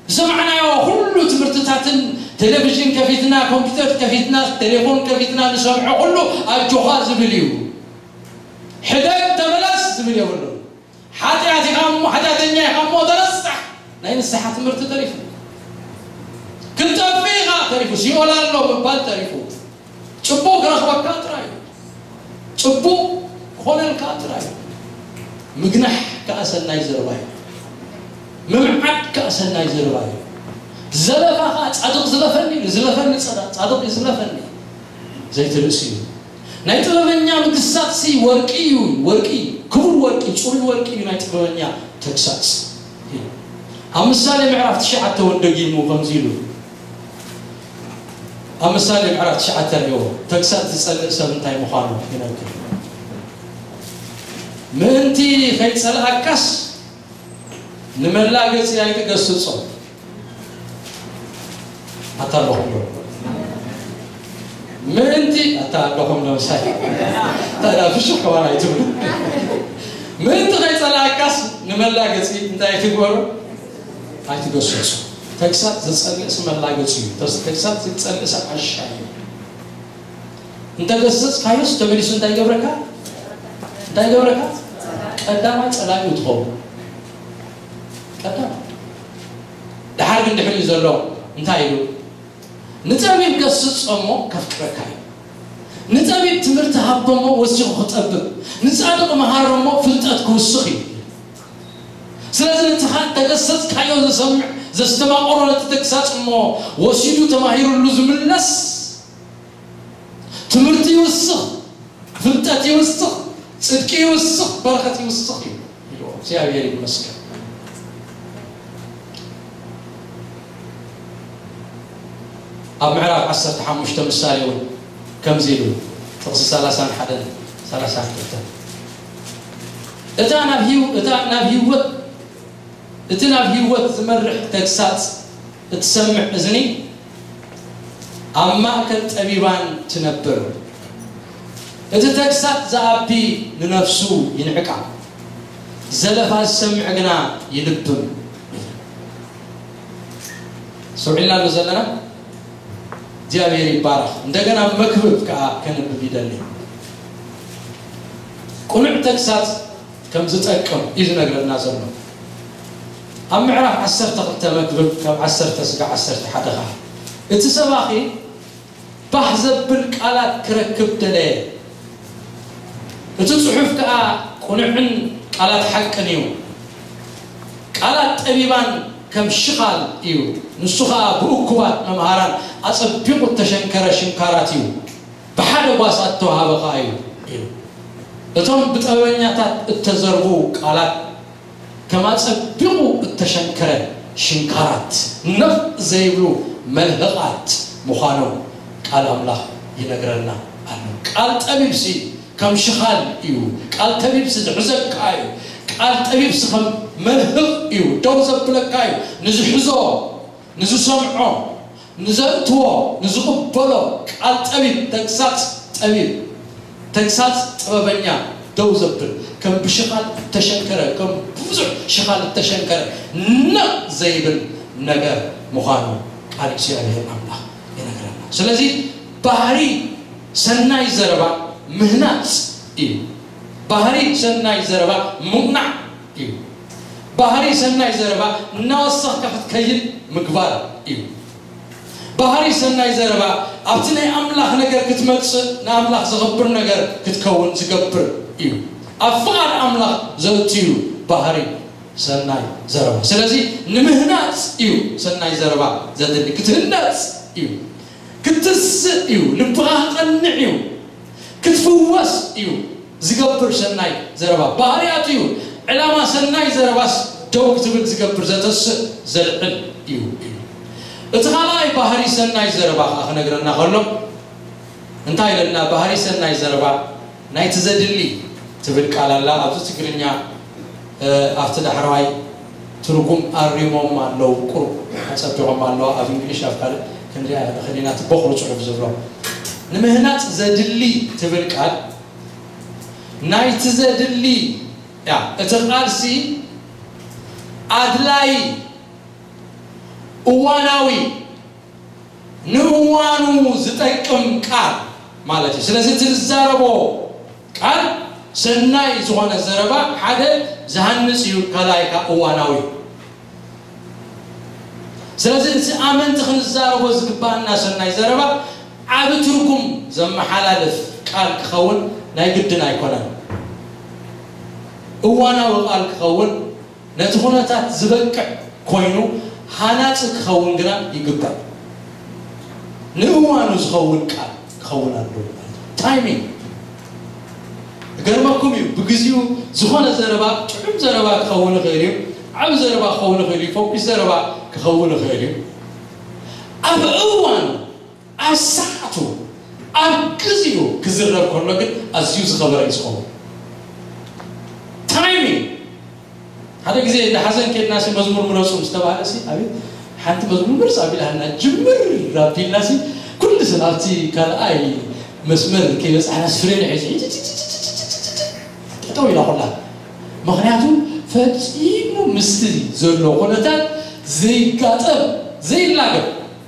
ዝሰማዕናዮ ኩሉ ትምህርትታትን ቴሌቪዥን ከፊትና፣ ኮምፒውተር ከፊትና፣ ቴሌፎን ከፊትና ንሰምዖ ኩሉ ኣጆኻ ዝብል እዩ። ሕደግ ተመለስ ዝብል የብሉን። ሓጢኣት ኢኻ እሞ፣ ሓጢኣተኛ ኢኻ እሞ ተነሳሕ። ናይ ንስሓ ትምህርቲ ተሪፉ። ክትጠፍእ ኢኻ ተሪፉ። ሲኦል ኣሎ ምባል ተሪፉ። ጽቡቕ ክረኽበካ ጥራይ እዩ። ጽቡቕ ክኾነልካ ጥራይ እዩ። ምግናሕ ከኣ ሰናይ ዘረባ እዩ። ምምዓድ ከኣ ሰናይ ዘረባ እዩ። ዘለፋ ከኣ ጻድቕ ዝለፈኒ ኢሉ፣ ዝለፈኒ ጸዳ-፣ ጻድቕ እዩ ዝለፈኒ። ዘይትርእሲ እዩ። ናይ ጥበበኛ ምግሳጽሲ ወርቂ እዩ፣ ወርቂ፣ ክቡር ወርቂ፣ ጽሩይ ወርቂ እዩ ናይ ጥበበኛ ተግሳጽ። ኣብ ምሳሌ ምዕራፍ ትሽዓተ እውን ደጊሙ ከምዚ ኢሉ፣ ኣብ ምሳሌ ምዕራፍ ትሽዓተ ርእይዎ፣ ተግሳጽ ዝጸልእ ሰብ እንታይ ምዃኑ ይነግር። ምእንቲ ከይጸልኣካስ ንመላገጺ ኣይትገስጾ። ኣታ ኣለኹም ዶ? ምእንቲ፣ ኣታ ኣለኹም ዶ ምሳይ? ታዲያ ፍሽኽ ከማን ኣይትብሉ። ምእንቲ ከይጸልኣካስ ንመላገጺ እንታይ ኣይትግበሮ? ኣይትገስጾ። ተግሳጽ ዝጸልእስ መላገጺ እዩ። ተስ-፣ ተግሳጽ ዝጸልእስ ዓሻ እዩ። እንተ ገሰጽካዮስ ተመሊሱ እንታይ ይገብረካ? እንታይ ይገብረካ? ቀዳማይ ጸላኢ ትኸውን። ቀዳማይ። ደሓር ግን ድሕሪኡ ዘሎ እንታይ ኢሉ? ንጸቢብ ገስጾ እሞ ከፍቅረካ እዩ። ንጸቢብ ትምህርቲ ሃቦ እሞ ወሲኹ ክጠብብ። ንጻድቕ መሃሮ እሞ ፍልጠት ክውስኽ እዩ። ስለዚ ነቲ ኻን ተገሰጽካዮ ዝሰምዕ ዘስተማቕሮ ነቲ ተግሳጽ እሞ ወሲዱ ተማሂሩሉ ዝምለስ ትምህርቲ ይውስኽ፣ ፍልጠት ይውስኽ፣ ጽድቂ ይውስኽ፣ በረኸት ይውስኽ እዩ ኢልዎ። እግዚኣብሔር ይመስገን። ኣብ ምዕራፍ ዓሰርተ ሓሙሽተ ምሳሌ እውን ከምዚ ኢሉ፣ ጥቕሲ ሰላሳን ሓደን ሰላሳን ክልተን፣ እታ ናብ ህይወ-፣ እታ ናብ ህይወት፣ እቲ ናብ ህይወት ዝመርሕ ተግሳጽ እትሰምዕ እዝኒ ኣብ ማእከል ጠቢባን ትነብር። እቲ ተግሳጽ ዝኣቢ ንነፍሱ ይንዕቃ፣ ዘለፋ ዝሰምዕ ግና ይልብም። ሰው ኢልና ዶ ዘለና? እግዚኣብሔር ይባረኽ። እንደገና መክብብ ከኣ ከንብብ ይደሊ። ቅኑዕ ተግሳጽ ከም ዝጠቅም እዩ ዝነግረና ዘሎ። ኣብ ምዕራፍ ዓሰርተ ክልተ መክብብ ካብ ዓሰርተ ስጋዕ ዓሰርተ ሓደ ከኣ፣ እቲ ሰባኺ ባህ ዘብል ቃላት ክረክብ ደለየ። እቲ ጽሑፍ ከኣ ቅኑዕን ቃላት ሓቅን እዩ። ቃላት ጠቢባን ከም ሽኻል እዩ። ንሱ ኸኣ ብእኩባት መምሃራን ኣጸቢቑ እተሸንከረ ሽንካራት እዩ። ብሓደ ጓሳ እተዋህበ ኸኣ እዩ ኢሉ። እቶም ብጠበበኛታት እተዘርቡ ቃላት ከም ኣጸቢቑ እተሸንከረ ሽንካራት፣ ነፍ ዘይብሉ መልህቓት ምዃኖም ቃል ኣምላኽ ይነግረና ኣሎ። ቃል ጠቢብሲ ከም ሽኻል እዩ። ቃል ጠቢብሲ ዝሕዘካ እዩ። ቃል ጠቢብሲ ከም መልህቕ እዩ፣ ደው ዘብለካ እዩ። ንዝሕዞ፣ ንዝሰምዖ፣ ንዘእትዎ፣ ንዝቕበሎ ቃል ጠቢብ፣ ተግሳጽ ጠቢብ፣ ተግሳጽ ጥበበኛ ደው ዘብል፣ ከም ብሽኻል እተሸንከረ፣ ከም ብዙሕ ሽኻል እተሸንከረ ነቕ ዘይብል ነገር ምዃኑ ቃል እግዚኣብሔር ኣምላኽ ይነግረና። ስለዚ ባህሪ ሰናይ ዘረባ ምህናጽ እዩ። ባህሪ ሰናይ ዘረባ ምቕናዕ እዩ። ባህሪ ሰናይ ዘረባ እናወሰኽካ ክትከይድ ምግባር እዩ። ባህሪ ሰናይ ዘረባ ኣብቲ ናይ ኣምላኽ ነገር ክትመጽእ፣ ንኣምላኽ ዘኽብር ነገር ክትከውን ዝገብር እዩ። ኣብ ፍቓድ ኣምላኽ ዘእትዩ ባህሪ ሰናይ ዘረባ። ስለዚ ንምህናጽ እዩ ሰናይ ዘረባ ዘድሊ። ክትህነጽ እዩ፣ ክትስእ እዩ፣ ልብኻ ክቐንዕ እዩ፣ ክትፍወስ እዩ ዝገብር ሰናይ ዘረባ። ባህርያቱ እዩ። ዕላማ ሰናይ ዘረባስ ደው ክትብል ዝገብር፣ ዘተስእ፣ ዘልዕል እዩ። እቲ ካልኣይ ባህሪ ሰናይ ዘረባ ከዓ ክነግረና ከሎ እንታይ ኢለና? ባህሪ ሰናይ ዘረባ ናይቲ ዘድሊ ትብል ቃል ኣላ። ኣብዚ ትግርኛ፣ እ፣ ኣብቲ ዳሕረዋይ ትርጉም ኣሪሞም ኣለዉ፣ ቁሩብ ኣጸቢቖም ኣለዉ። ኣብ እንግሊሽ ኣብ ካልእ ክንሪኣ ንኽእል ኢና፣ እቲ ቦኽሪ ጽሑፍ ዝብሎ። ንምህናጽ ዘድሊ ትብል ቃል ናይቲ ዘድሊ እያ። እቲ ቃልሲ ኣድላይ፣ እዋናዊ፣ ንእዋኑ ዝጠቅም ቃል ማለት እዩ። ስለዚ እቲ ዝዛረቦ ቃል ሰናይ ዝኾነ ዘረባ ሓደ ዝሃንጽ እዩ፣ ካልኣይ ከኣ እዋናዊ እዩ። ስለዚ እቲ ኣመንቲ ክንዛረቦ ዝግባኣና ሰናይ ዘረባ ዓቢ ትርጉም ዘመሓላልፍ ቃል ክኸውን ናይ ግድን ኣይኮነን። እዋናዊ ቃል ክኸውን፣ ነቲ ኩነታት ዝበቅዕ ኮይኑ ሃናጺ ክኸውን ግና ይግባእ። ንእዋኑ ዝኸውን ቃል ክኸውን ኣለዎ ማለት እዩ። ታይሚንግ። እገርመኩም እዩ፣ ብግዜኡ ዝኾነ ዘረባ፣ ጥዑም ዘረባ ክኸውን ይኽእል እዩ፣ ዓቢ ዘረባ ክኸውን ይኽእል እዩ፣ ፈኲስ ዘረባ ክኸውን ይኽእል እዩ። ኣብ እዋኑ፣ ኣብ ሰዓቱ፣ ኣብ ግዜኡ ክዝረብ ከሎ ግን ኣዝዩ ዝኸበረ እዩ ዝኸውን። ታይሚንግ። ሓደ ግዜ እንዳ ሓዘን ኬድና ሲ መዝሙር ምረጹ ምስ ተባህለ ሲ፣ ኣቤት፣ ሓንቲ መዝሙር ምርጽ ኣቢላሃልና፣ ጅምር ኣቢልና ሲ፣ ኩሉ ሰብ ኣብቲ ካልኣይ መስመር ከይበጻሕና ስፍሬን ሒዙ ጠጠው ኢላ ኩላ። ምኽንያቱ ፈጺሙ ምስቲ ዘሎ ኩነታት ዘይጋጠም፣ ዘይላገብ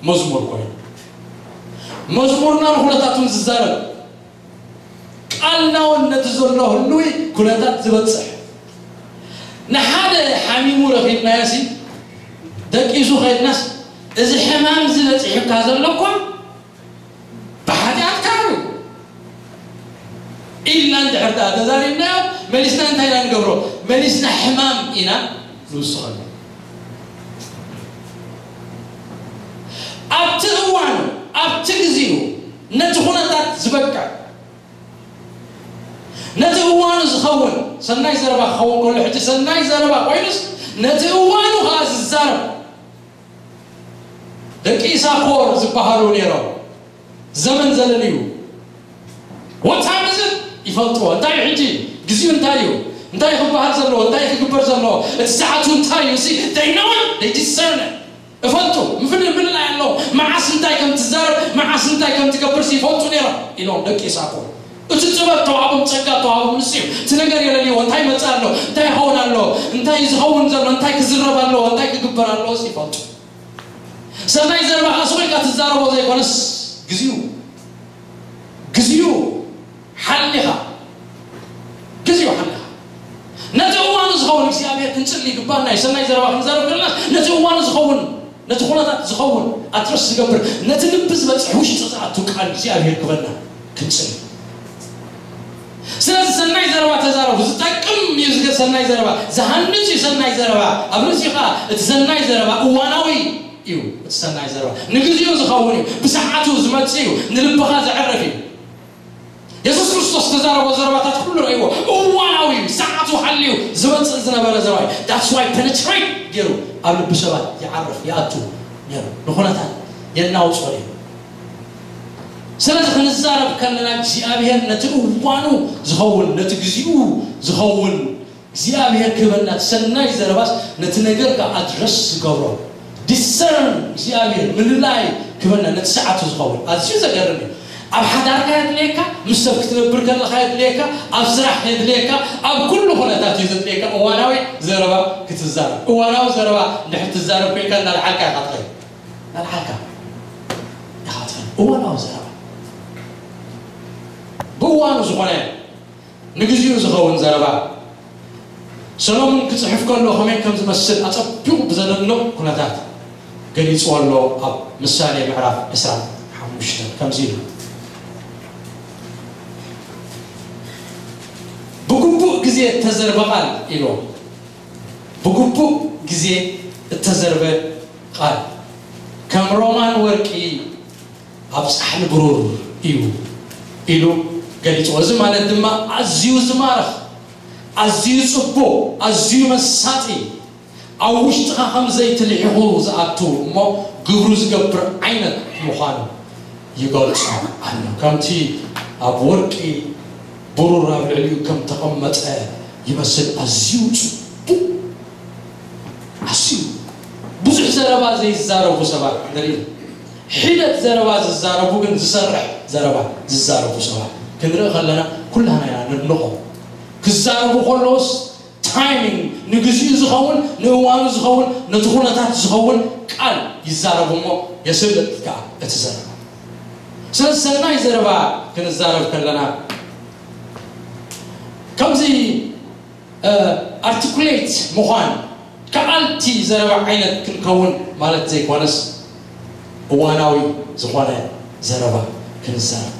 መዝሙር ኮይኑ። መዝሙርና ንኩነታቱን ዝዛረብ፣ ቃልና እውን ነቲ ዘሎ ህሉይ ኩነታት ዝበጽሕ። ንሓደ ሓሚሙ ረኺብናዮ ሲ፣ ደቂሱ ኸይድናስ፣ "እዚ ሕማም እዚ በጺሑካ ዘሎ እኮ ብሓጢኣትካ እዩ" ኢልና እንድሕር ደኣ ተዛሪብናዮ፣ መሊስና እንታይ ኢና ንገብሮ? መሊስና ሕማም ኢና ንውስኸሉ። ኣብቲ እዋኑ፣ ኣብቲ ግዜኡ፣ ነቲ ኩነታት ዝበቅዕ፣ ነቲ እዋኑ ዝኸውን፣ ሰናይ ዘረባ ክኸውን ከሎ፣ ሕጂ ሰናይ ዘረባ ኮይኑስ፣ ነቲ እዋኑ ኸኣ ዝዛረብ፣ ደቂ ኢሳኮር ዝበሃሉ ነይሮም። ዘመን ዘለልዩ ወታም እዚ ይፈልጥዎ። እንታይ እዩ ሕጂ? ግዜኡ እንታይ እዩ? እንታይ ክበሃል ዘለዎ? እንታይ ክግበር ዘለዎ? እቲ ሰዓቱ እንታይ እዩ? ሲ፣ they know it, they discern it። እፈልጡ፣ ምፍል-፣ ምፍልላይ ኣለዎ። መዓስ እንታይ ከም ትዛረብ፣ መዓስ እንታይ ከም ትገብር ሲ ይፈልጡ ነይሮም ኢሎም ደቂ ይሳኮር። እቲ ጥበብ ተዋህቦም፣ ጸጋ ተዋህቦም ንሱ እዩ። እቲ ነገር የለልይዎ፣ እንታይ ይመጽእ ኣሎ፣ እንታይ ይኸውን ኣሎ፣ እንታይ ዝኸውን ዘሎ፣ እንታይ ክዝረብ ኣለዎ፣ እንታይ ክግበር ኣለዎ ሲ ይፈልጡ። ሰናይ ዘረባ ከኣ ስቕ ኢልካ ትዛረቦ ዘይኮነስ፣ ግዜኡ፣ ግዜኡ ሓሊኻ፣ ግዜኡ ሓሊኻ። ነቲ እዋኑ ዝኸውን እግዚኣብሔር ክንጽሊ ይግባና እዩ። ሰናይ ዘረባ ክንዛረብ ከለና፣ ነቲ እዋኑ ዝኸውን፣ ነቲ ኩነታት ዝኸውን ኣድረስ ዝገብር፣ ነቲ ልቢ ዝበጽሕ ውሽጢ ዝኣቱ ቃል እግዚኣብሔር ክበና ክንጽሊ። ስለዚ ሰናይ ዘረባ ተዛረቡ። ዝጠቅም እዩ ዝገ-፣ ሰናይ ዘረባ፣ ዝሃንጽ እዩ ሰናይ ዘረባ። ኣብ ርእሲ ኸኣ እቲ ሰናይ ዘረባ እዋናዊ እዩ። እቲ ሰናይ ዘረባ ንግዜኡ ዝኸውን እዩ፣ ብሰዓቱ ዝመጽእ እዩ፣ ንልብኻ ዘዕርፍ እዩ። የሱስ ክርስቶስ ዝተዛረቦ ዘረባታት ኩሉ ረእይዎ፣ እዋናዊ እዩ፣ ሰዓቱ ሓልዩ ዝመጽእ ዝነበረ ዘረባ እዩ። That's why penetrate ገይሩ ኣብ ልቢ ሰባት ይዓርፍ፣ ይኣቱ ነይሩ። ንኹነታት የናውጾ እዩ። ስለዚ ክንዛረብ ከለና እግዚኣብሔር ነቲ እዋኑ ዝኸውን፣ ነቲ ግዜኡ ዝኸውን እግዚኣብሔር ክህበና ሰናይ ዘረባስ ነቲ ነገር ከዓ ኣድረስ ዝገብሮ፣ ዲሰርን እግዚኣብሔር ምልላይ ክህበና ነቲ ሰዓቱ ዝኸውን ኣዝዩ ዘገርም እዩ። ኣብ ሓዳርካ የድልየካ፣ ምስ ሰብ ክትነብር ከለካ የድልየካ፣ ኣብ ስራሕ የድልየካ፣ ኣብ ኩሉ ኩነታት እዩ ዘድልየካ እዋናዊ ዘረባ ክትዛረብ። እዋናዊ ዘረባ እንድሕር ትዛረብ ኮይንካ እናልዓልካ ኢኻ ትኸይድ። እናልዓልካ ኢኻ ትኸይድ። እዋናዊ ዘረባ፣ ብእዋኑ ዝኾነ፣ ንግዚኡ ዝኸውን ዘረባ። ሰሎሞን ክጽሕፍ ከሎ ከመይ ከም ዝመስል ኣጸቢቑ ብዘደንቕ ኩነታት ገሊጽዎ ኣሎ። ኣብ ምሳሌ ምዕራፍ ዕስራን ሓሙሽተን ከምዚ ኢሉ፣ "ብግቡእ ግዜ እተዘርበ ቃል" ኢሉ፣ ብግቡእ ግዜ እተዘርበ ቃል ከም ሮማን ወርቂ ኣብ ጻሕሊ ብሩር እዩ ኢሉ ገሊጽዎ። እዚ ማለት ድማ ኣዝዩ ዝማርኽ፣ ኣዝዩ ጽቡቕ፣ ኣዝዩ መሳጢ፣ ኣብ ውሽጥኻ ከም ዘይቲ ልሒኹ ዝኣቱ እሞ ግብሩ ዝገብር ዓይነት ምዃኑ ይገልጾ ኣሎ። ከምቲ ኣብ ወርቂ ብሩር ኣብ ልዕሊኡ ከም ተቐመጠ ይመስል፣ ኣዝዩ ጽቡቕ፣ ኣዝዩ ብዙሕ ዘረባ ዘይዛረቡ ሰባት ንርኢ። ሒደት ዘረባ ዝዛረቡ ግን ዝሰርሕ ዘረባ ዝዛረቡ ሰባት ክንርኢ ከለና ኩላና ኢና ነድንቖ። ክዛረቡ ከለውስ ታይሚንግ፣ ንግዚኡ ዝኸውን፣ ንእዋኑ ዝኸውን፣ ነቲ ኩነታት ዝኸውን ቃል ይዛረቡ እሞ የስልጥ ከኣ እቲ ዘረባ። ስለዚ ሰናይ ዘረባ ክንዛረብ ከለና ከምዚ ኣርቲኩሌት ምዃን፣ ከኣልቲ ዘረባ ዓይነት ክንከውን ማለት ዘይኮነስ፣ እዋናዊ ዝኾነ ዘረባ ክንዛረብ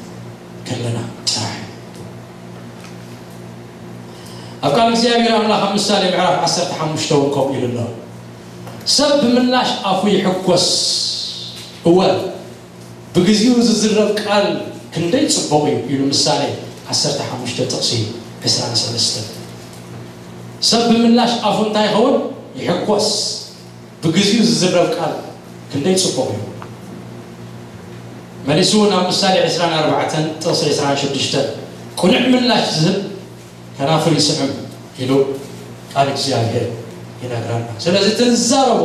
ከለና ጥራሕ። ኣብ ቃል እግዚኣብሔር ኣምላኽ ኣብ ምሳሌ ምዕራፍ ዓሰርተ ሓሙሽተ እውን ከምኡ ኢሉ ኣሎ። "ሰብ ብምላሽ ኣፉ ይሕጎስ፣ እወ፣ ብግዚኡ ዝዝረብ ቃል ክንደይ ጽቡቕ እዩ" ኢሉ ምሳሌ ዓሰርተ ሓሙሽተ ጥቕሲ ዕስራን ሰለስተን። ሰብ ብምላሽ ኣፉ እንታይ ይኸውን? ይሕጎስ። ብግዚኡ ዝዝረብ ቃል ክንደይ ጽቡቕ እዩ። መሊሱ እውን ኣብ ምሳሌ ዕስራን ኣርባዕተን ጥቕሲ ዕስራን ሽዱሽተን፣ "ቅኑዕ ምላሽ ዝህብ ከናፍር ይስዕም" ኢሉ ቃል እግዚኣብሔር ይነግረና። ስለዚ እቲ ንዛረቦ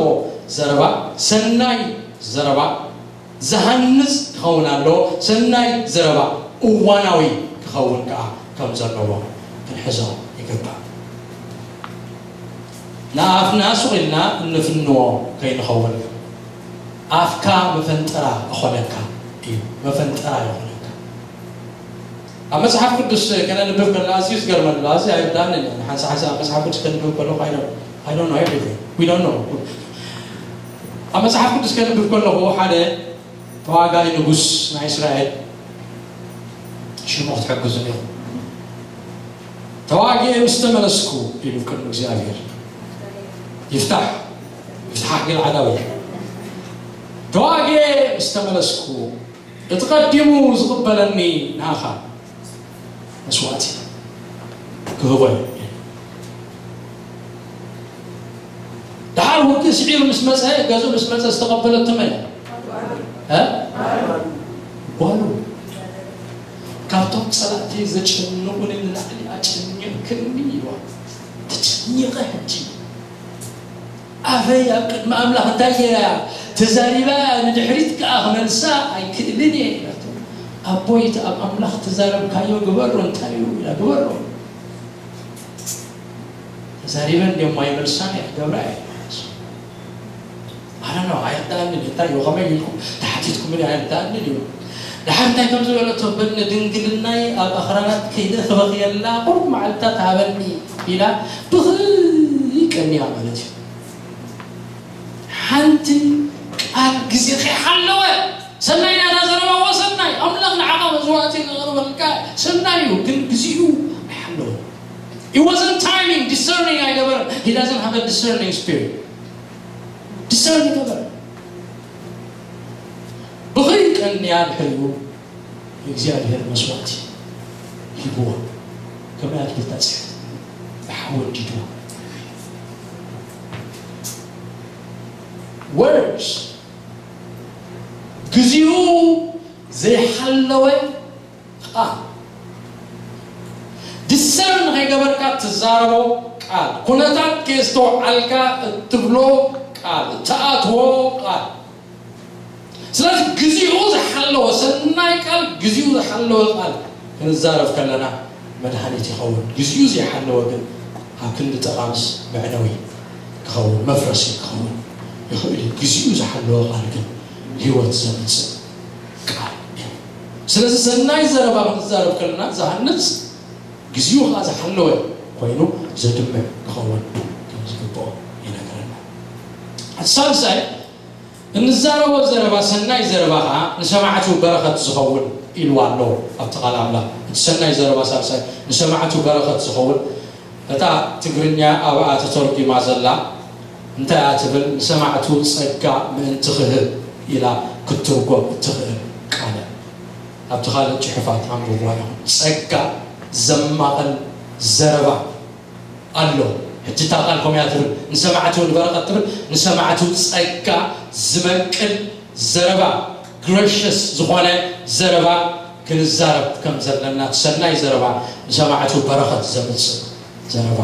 ዘረባ ሰናይ ዘረባ፣ ዝሃንጽ ክኸውን ኣለዎ። ሰናይ ዘረባ እዋናዊ ክኸውን ከኣ ከም ዘለዎ ክንሕዞ ይግባእ። ንኣፍና ሱቕ ኢልና እንፍንዎ ከይንኸውን። ኣፍካ መፈንጠራ እኾነካ እዩ፣ መፈንጠራ ይኾነካ። ኣብ መጽሓፍ ቅዱስ ከነንብብ ከለና ኣዝዩ ዝገርመኒ ኣሎ። ኣዝዩ ኣይርዳእንን እዩ። ሓንሳ ሓንሳ ኣብ መጽሓፍ ቅዱስ ከንብብ ከለኹ፣ I don't, I don't know everything. We don't know. ኣብ መጽሓፍ ቅዱስ ከንብብ ከለኹ ሓደ ተዋጋኢ ንጉስ ናይ እስራኤል ሽሙ ክትሕግዙ ኢኹም። "ተዋጊኤ ምስ ተመለስኩ" ኢሉ ቅድሚ እግዚኣብሔር። ይፍታሕ፣ ይፍትሓ ገልዓዳዊ። "ተዋጊኤ ምስ ተመለስኩ እቲ ቀዲሙ ዝቕበለኒ ንኣኻ መስዋእቲ ክህቦ እዩ." ደሓር ውግእ ስዒሩ ምስ መጸ፣ ገዝኡ ምስ መጸ ዝተቐበለቶ መን እያ? እ? ጓሉ። "ካብቶም ጸላእተይ ዘጨንቑኒ ንላዕሊ ኣጨኒቕክኒ" ኢልዋ። ተጨኒቐ ሕጂ። ኣፈይ ኣብ ቅድሚ ኣምላኽ እንታይ ገይራ እያ? ተዛሪባ እያ፣ ንድሕሪት ከኣ ክመልሳ ኣይክእልን እየ ኢላቶ። ኣቦይ፣ እቲ ኣብ ኣምላኽ ተዛረብካዮ ግበሮ፣ እንታይ እዩ ኢላ፣ ግበሮ። ተዛሪበን ድዮም ኣይመልሳን እየ፣ ክገብራ እየ። ኣነ ነው ኣይርዳእንን እዩ። እንታይ እዩ፣ ከመይ ኢልኩም ተሓቲትኩምኒ ኣይርዳእንን እዩ። ደሓር እንታይ ከም ዝበለቶ፣ "በኒ ድንግልናይ ኣብ ኣኽራናት ከይደ ክበኽየላ ቁሩብ መዓልትታት ሃበኒ" ኢላ ብኽይ ቀንያ ማለት እዩ። ሓንቲ ቃል ግዜ ከይሓለወ፣ ሰናይ ናታ ዘረባዎ ሰናይ፣ ኣምላኽ ንዓኻ መስዋእቲ ዘቕርበልካ ሰናይ እዩ፣ ግን ግዜኡ ኣይሓለወ። It wasn't timing, discerning ኣይገበረን። He doesn't have a discerning spirit. ዲሰርን ይገበር። ብኽይ ቀንያ ድሕሪኡ እግዚኣብሔር መስዋእቲ ሂብዎ። ከመይ ኣድልታ ጽሕፍ ብሓዊ ወዲድዎ። Words፣ ግዜኡ ዘይሓለወ ቃል። ዲሰርን ከይገበርካ ትዛረቦ ቃል፣ ኩነታት ከየስተውዓልካ እትብሎ ቃል፣ እትኣትዎ ቃል። ስለዚ ግዜኡ ዝሓለወ ሰናይ ቃል፣ ግዜኡ ዝሓለወ ቃል ክንዛረብ ከለና መድሃኒት ይኸውን። ግዜኡ ዘይሓለወ ግን ኣብ ክንዲ ጠቓምስ መዕነዊ ክኸውን፣ መፍረሲ ክኸውን ይኽእል እዩ። ግዜኡ ዝሓለወ ቃል ግን ህይወት ዘምጽእ ቃል እዩ። ስለዚ ሰናይ ዘረባ ክንዛረብ ከለና ዝሃንጽ፣ ግዜኡ ከኣ ዝሓለወ ኮይኑ ዘድምዕ ክኸውን ከም ዝግብኦ ይነግረና። ሳልሳይ፣ እንዛረቦ ዘረባ ሰናይ ዘረባ ከኣ ንሰማዕቱ በረኸት ዝኸውን ኢልዋ ኣሎ ኣብቲ ቃል ኣምላኽ። እቲ ሰናይ ዘረባ ሳልሳይ ንሰማዕቱ በረኸት ዝኸውን፣ እታ ትግርኛ ኣብኣ ተተርጒማ ዘላ እንታይ እያ ትብል? ንሰማዕቱ ጸጋ ምእንቲ ክህብ ኢላ ክትትርጎም እትኽእል ቃል ኣብቲ ካልእ ጽሑፋት ኣንብብዋ ኢኹም። ጸጋ ዘማቕል ዘረባ ኣሎ። ሕጂ እታ ቃል ከምኡ እያ ትብል፣ ንሰማዕቱ ንበረኸት ትብል፣ ንሰማዕቱ ጸጋ ዝመቅል ዘረባ፣ ግረሽስ ዝኾነ ዘረባ ክንዛረብ ከም ዘለና፣ እቲ ሰናይ ዘረባ ንሰማዕቱ በረኸት ዘምጽእ ዘረባ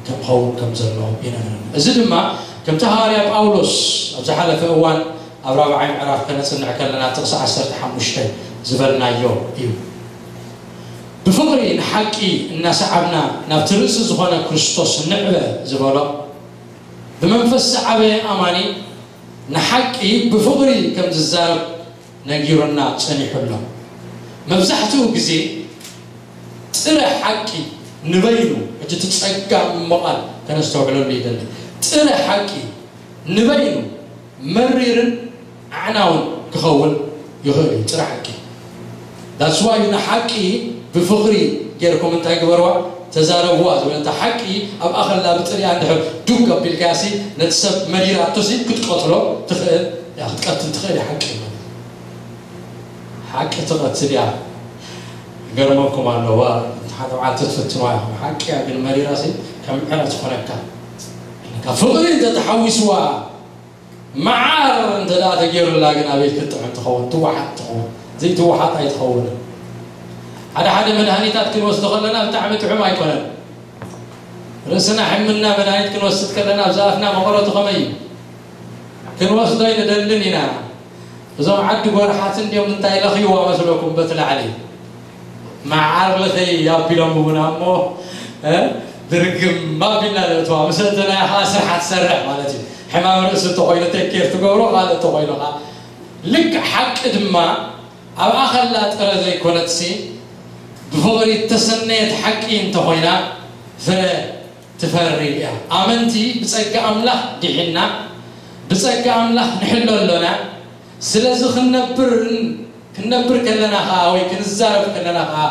ክኸውን ከም ዘለዎ ይነግረና። እዚ ድማ ከምቲ ሃዋርያ ጳውሎስ ኣብ ዝሓለፈ እዋን ኣብ ራብዓይ ምዕራፍ ከነጽንዕ ከለና ጥቕሲ ዓሰርተ ሓሙሽተ ዝበልናዮ እዩ። ብፍቕሪ ንሓቂ እናሰዓብና ናብቲ ርእሲ ዝኾነ ክርስቶስ ንዕበ ዝበሎ፣ ብመንፈስ ዝዓበየ ኣማኒ ንሓቂ ብፍቕሪ ከም ዝዛረብ ነጊሩና ጸኒሑ ኣሎ። መብዛሕትኡ ግዜ ጥረ ሓቂ ንበይኑ፣ ሕጂ እቲ ጸጋ ምምቓል ከነስተውዕለሉ ይደሊ። ጥረ ሓቂ ንበይኑ መሪርን ኣዕናውን ክኸውን ይኽእል እዩ። ጥረ ሓቂ። That's why ንሓቂ ብፍቕሪ ጌርኩም እንታይ ግበርዋ? ተዛረብዋ ዝብል። እታ ሓቂ ኣብ ኣኸላ ብጥሪያ እንድሕር ዱግ ኣቢልካያሲ ነቲ ሰብ መሪራቶሲ ክትቀትሎ ትኽእል እያ፣ ክትቀትል ትኽእል እያ ሓቂ ማለት። ሓቂ ትቐትል እያ። ይገርመኩም ኣለዋ። ሓንቲ መዓልቲ ትፍትንዋ ኢኹም። ሓቂ እያ ግን መሪራሲ ከም ዕረ ትኾነካ። ካብ ፍቕሪ እንተተሓዊስዋ መዓር እንተ ደኣ ተገይሩላ ግን ኣበይ ክትጥዕም ትኸውን? ትወሓጥ ትኸውን። ዘይትወሓጥ ኣይትኸውንን። ሓደ ሓደ መድሃኒታት ክንወስዶ ከለና ብጣዕሚ ጥዑም ኣይኮነን። ርእስና ሕምና መድሃኒት ክንወስድ ከለና ኣብ ዝኣፍና መቐረቱ ከመይ እዩ? ክንወስዶ ኣይንደልን ኢና። እዞም ዓዲ ጎርሓት እንዲዮም እንታይ ለኽይዋ መስለኩም በቲ ላዕሊ? መዓር ለኸይ ኣቢሎም እውን እሞ፣ እ፣ ድርግም ኣቢልና ነእትዋ። ምስ እተናያ ኸዓ ስርሓ ትሰርሕ ማለት እዩ። ሕማም ርእሲ እንተኾይኑ ቴክ ኬር ትገብሮ፣ ካልእ እንተኾይኑ ኸዓ። ልክዕ ሓቂ ድማ ኣብ ኣኸላ ጥረ ዘይኮነትሲ፣ ብፍቕሪ እተሰነየት ሓቂ እንተኾይና ፍረ ትፈሪ እያ። ኣመንቲ ብጸጋ ኣምላኽ ድሒንና፣ ብጸጋ ኣምላኽ ንሕሎ ኣሎና። ስለዚ ክንነብር፣ ክንነብር ከለና ኸዓ ወይ ክንዛረብ ከለና ኸዓ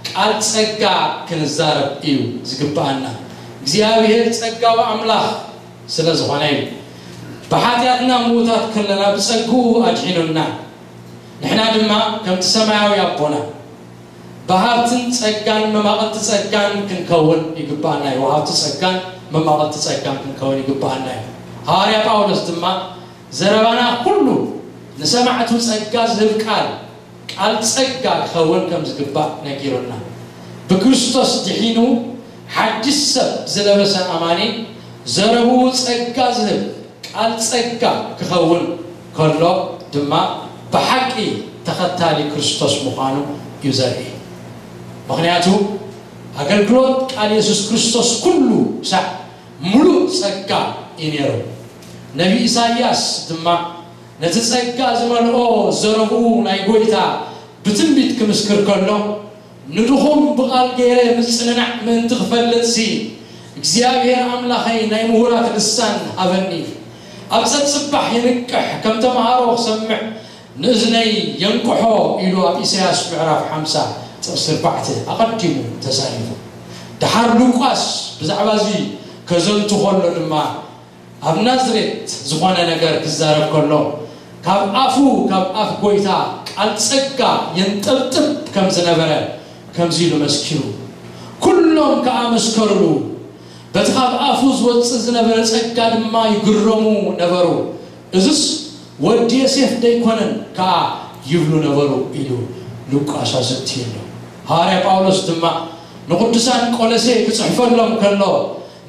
ቃል ጸጋ ክንዛረብ እዩ ዝግብኣና። እግዚኣብሔር ጸጋዊ ኣምላኽ ስለ ዝኾነ እዩ። ብሓጢኣትና ምዉታት ከለና ብጸግኡ ኣድሒኑና። ንሕና ድማ ከምቲ ሰማያዊ ኣቦና ብሃብትን ጸጋን መማቕልቲ ጸጋን ክንከውን ይግብኣና እዩ። ወሃብቲ ጸጋን መማቕልቲ ጸጋን ክንከውን ይግብኣና እዩ። ሃዋርያ ጳውሎስ ድማ ዘረባና ኩሉ ንሰማዕቱ ጸጋ ዝህብ ቃል፣ ቃል ጸጋ ክኸውን ከም ዝግባእ ነጊሩና። ብክርስቶስ ድሒኑ ሓድሽ ሰብ ዝለበሰ ኣማኒ ዘረብኡ ጸጋ ዝህብ ቃል ጸጋ ክኸውን ከሎ ድማ ብሓቂ ተኸታሊ ክርስቶስ ምዃኑ እዩ ዘርኢ። ምኽንያቱ ኣገልግሎት ቃል የሱስ ክርስቶስ ኩሉ ሳዕ ምሉእ ጸጋ እዩ ነይሩ። ነቢ ኢሳይያስ ድማ ነቲ ጸጋ ዝመልኦ ዘረብኡ ናይ ጐይታ ብትንቢት ክምስክር ከሎ፣ ንድኹም ብቓል ገይረ ምጽንናዕ ምእንቲ ክፈልጥሲ፣ እግዚኣብሔር ኣምላኸይ ናይ ምሁራት ልሳን ሃበኒ። ኣብ ጸጽባሕ ይንቅሕ፣ ከም ተምሃሮ ክሰምዕ ንእዝነይ የንቅሖ ኢሉ ኣብ ኢሳያስ ምዕራፍ ሓምሳ ጥቕሲ ኣርባዕተ ኣቐዲሙ ተዛሪቡ። ደሓር ሉቃስ ብዛዕባ እዚ ከዘንቱ ከሎ ድማ ኣብ ናዝሬት ዝኾነ ነገር ክዛረብ ከሎ፣ ካብ ኣፉ፣ ካብ ኣፍ ጐይታ ቃል ጸጋ የንጠብጥብ ከም ዝነበረ ከምዚ ኢሉ መስኪሩ። ኩሎም ከኣ መስከሩሉ። በቲ ካብ ኣፉ ዝወጽእ ዝነበረ ጸጋ ድማ ይግረሙ ነበሩ። እዝስ ወዲ ዮሴፍ ደይኮነን ከኣ ይብሉ ነበሩ ኢሉ ሉቃስ ኣዘንትዩ ኣሎ። ሃዋርያ ጳውሎስ ድማ ንቕዱሳን ቆሎሴ ክጽሕፈሎም ከሎ፣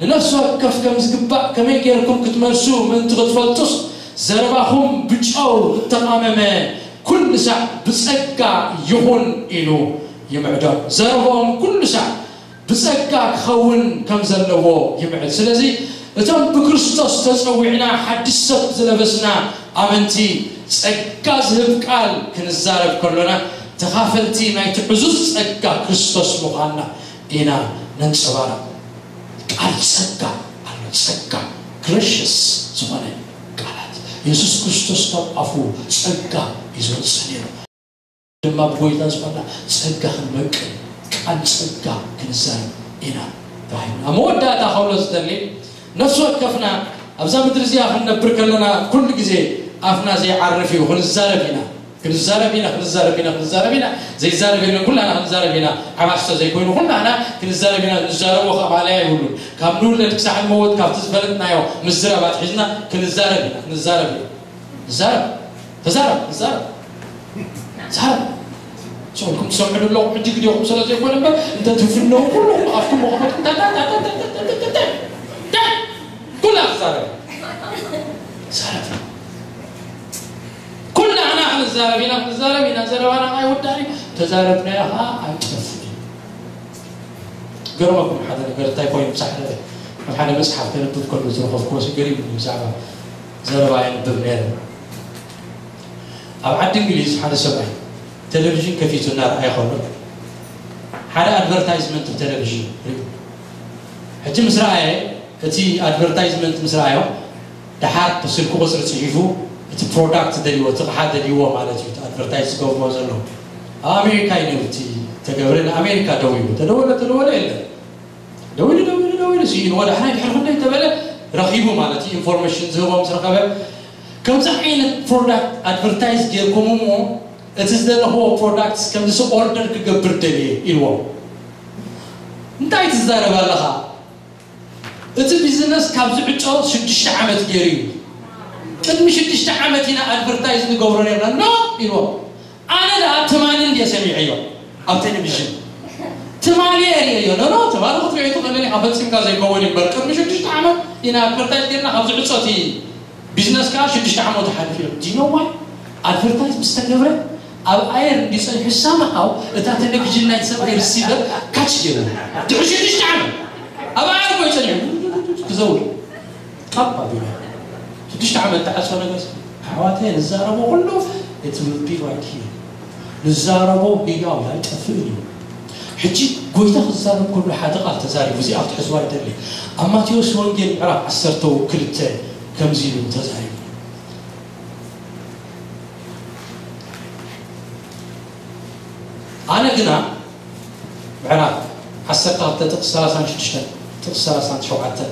ንነፍሲ ወከፍ ከም ዝግባእ ከመይ ጌርኩም ክትመልሱ ምእንቲ ክትፈልጡስ፣ ዘረባኹም ብጨው እተቓመመ ኩሉ ሳዕ ብጸጋ ይኹን ኢሉ ይምዕዶ። ዘረባኦም ኩሉ ሳዕ ብጸጋ ክኸውን ከም ዘለዎ ይምዕድ። ስለዚ እቶም ብክርስቶስ ተጸዊዕና ሓድሽ ሰብ ዝለበስና ኣመንቲ፣ ጸጋ ዝህብ ቃል ክንዛረብ ከሎና ተኻፈልቲ ናይቲ ዕዙዝ ጸጋ ክርስቶስ ምዃንና ኢና ነንጸባርቕ። ቃል ጸጋ ኣሎ። ጸጋ፣ ግሬሽስ ዝኾነ ቃላት። የሱስ ክርስቶስ ካብ ኣፉ ጸጋ እዩ ዝወጽእ ነይሩ። ድማ ብጎይታ ዝኾና ጸጋ ክንመቅል፣ ቃል ጸጋ ክንዛረብ ኢና ተባሂልና። ኣብ መወዳእታ ከብሎ ዝደሊ፣ ነፍሲ ወከፍና ኣብዛ ምድሪ እዚኣ ክንነብር ከለና ኩሉ ግዜ ኣፍና ዘይዓርፍ እዩ፣ ክንዛረብ ኢና። ክንዛረብ ኢና፣ ክንዛረብ ኢና፣ ክንዛረብ ኢና። ዘይዛረብ የለን፣ ኩላና ክንዛረብ ኢና። ዓባስተ ዘይኮይኑ ኩላና ክንዛረብ ኢና። ንዛረቦ ከማልያ ይብሉን። ካብ ንውለድ ክሳዕ ንመወት ካብቲ ዝፈለጥናዮ ምዝራብ ኣትሒዝና ክንዛረብ ኢና፣ ክንዛረብ ኢና። ንዛረብ፣ ተዛረብ፣ ንዛረብ። ዛረብ። ጾምኩም ትሰምዑ ዘለኹም ሕጂ ግዜኹም ስለ ዘይኮነ እምበር፣ እንተ ትፍነዉ ኩልኹም ኣፍኩም መኸፈትኩም ታ፣ ታ፣ ታ፣ ታ፣ ታ፣ ታ፣ ታ፣ ታ፣ ታ። ኩላ ትዛረብ። ዛረብ። ኩላና ክንዛረብ ኢና፣ ክንዛረብ ኢና። ዘረባና ኣይውዳእን እዩ። ተዛረብናዮ ኸዓ ኣይጠፍእን እዩ። ገርመኩም ሓደ ነገር እንታይ ኮይኑ፣ ምሳሕ ኣብ ሓደ መጽሓፍ ከንብብ ከሎ ዝረኸብኩዎ ገሪሙኒ እዩ። ብዛዕባ ዘረባ የንብብ ነይረ። ኣብ ዓዲ እንግሊዝ ሓደ ሰብኣይ ቴሌቪዥን ከፊቱ እናረኣየ ከሎ፣ ሓደ ኣድቨርታይዝመንት ብቴሌቪዥን ርእዩ። ሕጂ ምስ ረኣየ፣ እቲ ኣድቨርታይዝመንት ምስ ረኣዮ፣ ደሓር ብስልኪ ቁጽሪ ጽሒፉ፣ እቲ ፕሮዳክት ደልይዎ፣ እቲ ኣቕሓ ደልይዎ ማለት እዩ፣ እቲ ኣድቨርታይዝ ዝገብርዎ ዘለዉ። ኣብ ኣሜሪካ እዩ ነይሩ እቲ ተገብረ፣ ንኣሜሪካ ደዊሉ። ተደወለ፣ ተደወለ፣ የለን። ደዊሉ፣ ደዊሉ፣ ደዊሉ፣ ስኢንዎ፣ ዳሕራይ ድሕሪ ክንደይ ተበለ፣ ረኺቡ ማለት እዩ፣ ኢንፎርሜሽን ዝህቦ ምስ ረኸበ፣ ከምዚ ዓይነት ፕሮዳክት ኣድቨርታይዝ ጌርኩም እሞ፣ እቲ ዝደለኽዎ ፕሮዳክት ከምዚ ኦርደር ክገብር ደልየ ኢልዎ። እንታይ ትዛረብ ኣለኻ? እቲ ቢዝነስ ካብ ዝዕጾ ሽዱሽተ ዓመት ገይሩ እዩ። ቅድሚ ሽዱሽተ ዓመት ኢና ኣድቨርታይዝ ንገብሮ ነርና። ኖ ኢልዎ። ኣነ ደኣ ትማሊ እንድየ ሰሚዐዮ ኣብ ቴሌቪዥን። ትማሊ እየ ርእየዮ። ኖ፣ ኖ፣ ትማሊ ክትርእዮ ትኽእል ኢኻ፣ ፈጺምካ ዘይከውን እምበር። ቅድሚ ሽዱሽተ ዓመት ኢና ኣድቨርታይዝ ጌርና ካብ ዝዕጾ እቲ ቢዝነስ ከኣ ሽዱሽተ ዓመቱ ሓሊፉ እዩ። Do you know why? ኣድቨርታይዝ ምስ ተገብረ ኣብ ኣየር እንዲጸንሑ ሳምሃው እታ ቴሌቪዥን ናይቲ ሰብኣይ ሪሲቨር ካች ገይሩ። ድሕሪ ሽዱሽተ ዓመት ኣብ ኣየር እኮ እዩ ጸኒሑ ክዘውር። ጣብ ኣቢሉ። ሽዱሽተ ዓመት ተዓጽፎ ነገር ኣሕዋተይ ንዛረቦ ኩሉ it will be right here። ንዛረቦ ህያው ኣይጠፍእን እዩ። ሕጂ ጎይታ ክዛረብ ከሎ ሓደ ቃል ተዛሪቡ፣ እዚኣ ክትሕዝዋ ይደሊ። ኣብ ማቴዎስ ወንጌል ምዕራፍ ዓሰርተ ክልተ ከምዚ ኢሉ ተዛሪቡ። ኣነ ግና ምዕራፍ ዓሰርተ ክልተ ጥቕሲ ሰላሳን ሽዱሽተን ጥቕሲ ሰላሳን ሸውዓተን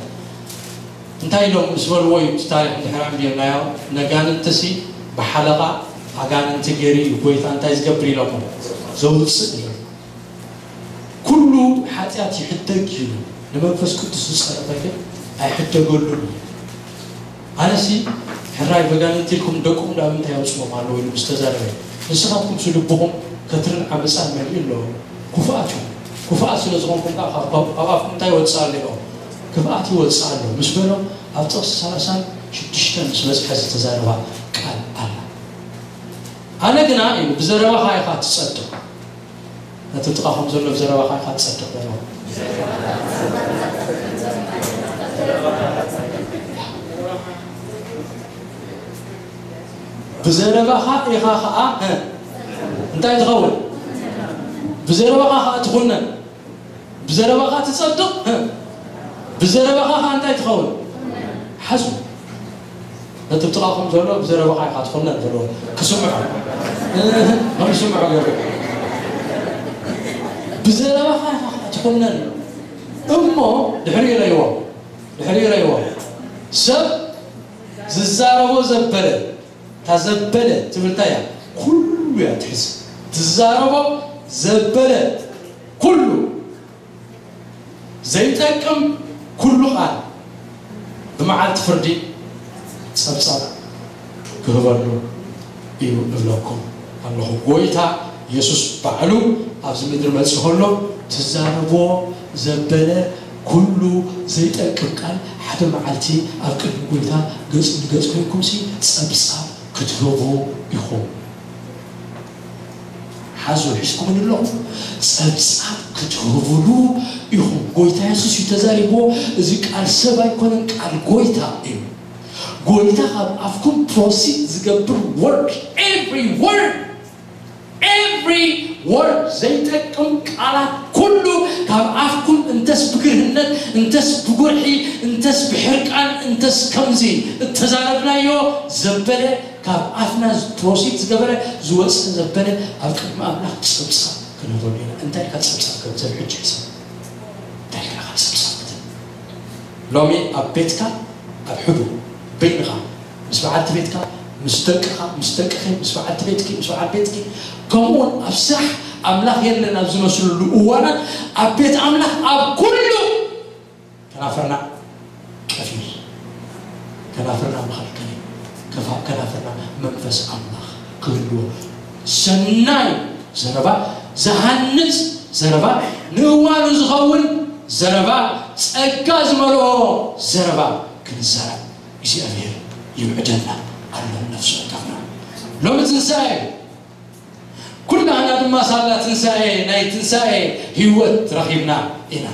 እንታይ ኢሎም ምስ በልዎ እዩ እቲ ታሪኽ እንድሕር ኣንቢብናዮ፣ ነጋንንትሲ ብሓለቓ ኣጋንንቲ ገይሩ እዩ ጎይታ እንታይ ዝገብር ኢሎሞ? ዘውፅእ ኢሎም። ኩሉ ሓጢኣት ይሕደግ እዩ፣ ንመንፈስ ቅዱስ ዝጸረፈ ግን ኣይሕደገሉን እዩ። ኣነሲ ሕራይ በጋንንቲ ኢልኩም ደቁም ዳብ እንታይ ኣውፅዎም ኣለዉ ኢሉ ምስ ተዛረበ፣ ንስኻትኩምሲ ልብኹም ከትርን ዓመፃን መሊኡ ኣሎ። ክፉኣት እዩ። ክፉኣት ስለ ዝኾንኩም ከዓ ካብ፣ ካብ፣ ካብ ኣፍኩም እንታይ ይወፅእ ኣሎ ኢሎም፣ ክፍኣት ይወፅእ ኣሎ ምስ በሎም፣ ኣብ ጥቕሲ ሰላሳን ሽዱሽተን ምስ በፅሐ ዝተዛረባ ቃል ኣላ። ኣነ ግና ኢሉ፣ ብዘረባኻ ኢኻ ትጸድቕ። ነቲ ጥቓኹም ዘሎ ብዘረባኻ ኢኻ ትጸድቕ በሎ። ብዘረባኻ ኢኻ ኸኣ፣ እ፣ እንታይ ትኸውን? ብዘረባኻ ኸኣ ትኹነን። ብዘረባኻ ትጸድቕ፣ እ፣ ብዘረባኻ ኸኣ እንታይ ትኸውን? ሓዙ። ነቲ ጥቓኹም ዘሎ ብዘረባኻ ኢኻ ትኹነን በልዎ። ክስምዖ። እ፣ ከም ዝስምዖ ገይሩ። ብዘረባኻ ኢኻ ትኹነን። እሞ ድሕሪኡ ኢለይዎ። ድሕሪኡ ኢለይዎ። ሰብ ዝዛረቦ ዘበለ፣ እታ ዘበለ ትብል እንታይ እያ? ኩሉ እያ ትሕዝ። ትዛረቦ ዘበለ ኩሉ ዘይጠቅም ኩሉ ቃል ብመዓልቲ ፍርዲ ጸብጻብ ክህበሉ እዩ እብለኩም ኣለኹ። ጎይታ የሱስ ባዕሉ ኣብዚ ምድሪ መጺኡ ከሎ ትዛረብዎ ዘበለ ኩሉ ዘይጠቅም ቃል ሓደ መዓልቲ ኣብ ቅድሚ ጎይታ ገጽ ንገጽ ኮይንኩምሲ ጸብጻብ ክትህቡ ኢኹም። ሓዙ ሒዝኩምኒ ኣለኹም። ጸብጻብ ክትህቡሉ ኢኹም። ጎይታ የሱስ እዩ ተዛሪብዎ። እዚ ቃል ሰብ ኣይኮነን፣ ቃል ጎይታ እዩ። ጎይታ ካብ ኣፍኩም ፕሮሲድ ዝገብር ወርድ፣ ኤቭሪ ወርድ፣ ኤቭሪ ወርድ፣ ዘይጠቅም ቃላት ኩሉ ካብ ኣፍኩም፣ እንተስ ብግርህነት፣ እንተስ ብጉርሒ፣ እንተስ ብሕርቃን፣ እንተስ ከምዚ እተዛረብናዮ ዘበለ፣ ካብ ኣፍና ፕሮሲድ ዝገበረ ዝወፅእ ዘበለ ኣብ ቅድሚ ኣምላኽ ፀብፃብ ክንህበሉ ኢና። እንታይ ኢልካ ፀብፃብ ከምዘብ ሕጂ ሕሰብ። እንታይ ኢልካ ፀብፃብ ክትህብ? ሎሚ ኣብ ቤትካ ኣብ ሕዱ በይንኻ ምስ በዓልቲ ቤትካ፣ ምስ ደቅኻ፣ ምስ ደቅኺ፣ ምስ በዓልቲ ቤትኪ፣ ምስ በዓል ቤትኪ፣ ከምኡውን ኣብ ስራሕ ኣምላኽ የለን ኣብ ዝመስሉሉ እዋናት ኣብ ቤት ኣምላኽ ኣብ ኩሉ ከናፍርና ቀፊር፣ ከናፍርና መኸልከሊ፣ ከፋ- ከናፍርና መንፈስ ኣምላኽ ክህልዎ፣ ሰናይ ዘረባ፣ ዝሃንጽ ዘረባ፣ ንእዋኑ ዝኸውን ዘረባ፣ ጸጋ ዝመልኦ ዘረባ ክንዛረብ እግዚኣብሔር ይውዕደና ኣሎ። ነፍሲ ወከፍና ሎሚ ትንሳኤ ኩላህና ድማ ሳላ ትንሳኤ ናይ ትንሳኤ ህይወት ረኺብና ኢና።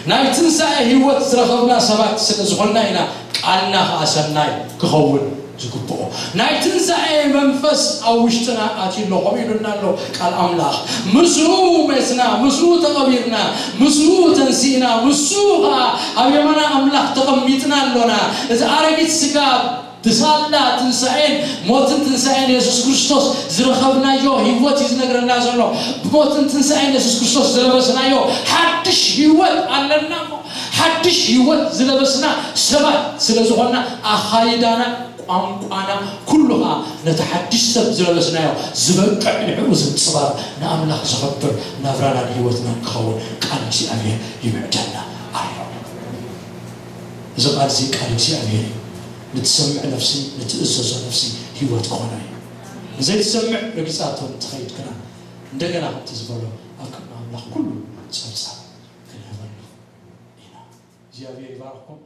ናይ ትንሳኤ ህይወት ዝረኸብና ሰባት ስለ ዝኾንና ኢና ቃልና ኸዓ ሰናይ ክኸውን ዝግብኦ። ናይ ትንሳኤ መንፈስ ኣብ ውሽጥና ኣትዩ ኣሎ፣ ከምኡ ኢሉና ኣሎ ቃል ኣምላኽ። ምስኡ ሞትና፣ ምስኡ ተቐቢርና፣ ምስኡ ተንሲእና፣ ምስኡ ኸዓ ኣብ የማና ኣምላኽ ተቐሚጥና ኣሎና። እዚ ኣረጊት ስጋ ብሳላ ትንሳኤን ሞትን ትንሳኤን የሱስ ክርስቶስ ዝረኸብናዮ ህይወት እዩ ዝነግረና ዘሎ። ብሞትን ትንሳኤን የሱስ ክርስቶስ ዝለበስናዮ ሓድሽ ህይወት ኣለና እሞ፣ ሓድሽ ህይወት ዝለበስና ሰባት ስለ ዝኾንና፣ ኣኻይዳና፣ ቋንቋና፣ ኩሉ ኸዓ ነቲ ሓድሽ ሰብ ዝለበስናዮ ዝበቅዕ ንዕኡ ዘንጽባርቕ ንኣምላኽ ዘኸብር ናብራናን ህይወትናን ክኸውን ቃል እግዚኣብሔር ይምዕደና ኣሎ። እዚ ቃል እዚ ቃል እግዚኣብሔር እዩ። ንትሰምዕ ነፍሲ፣ ንትእዘዞ ነፍሲ ህይወት ክኾና እዩ። ንዘይትሰምዕ ረጊጻቶ እንትኸይድ ግና እንደገና ከምቲ ዝበሎ ኣብ ቅድሚ ኣምላኽ ኩሉ ጸብጻብ ክንህበሉ ኢና። እግዚኣብሔር ይባርኽኩም።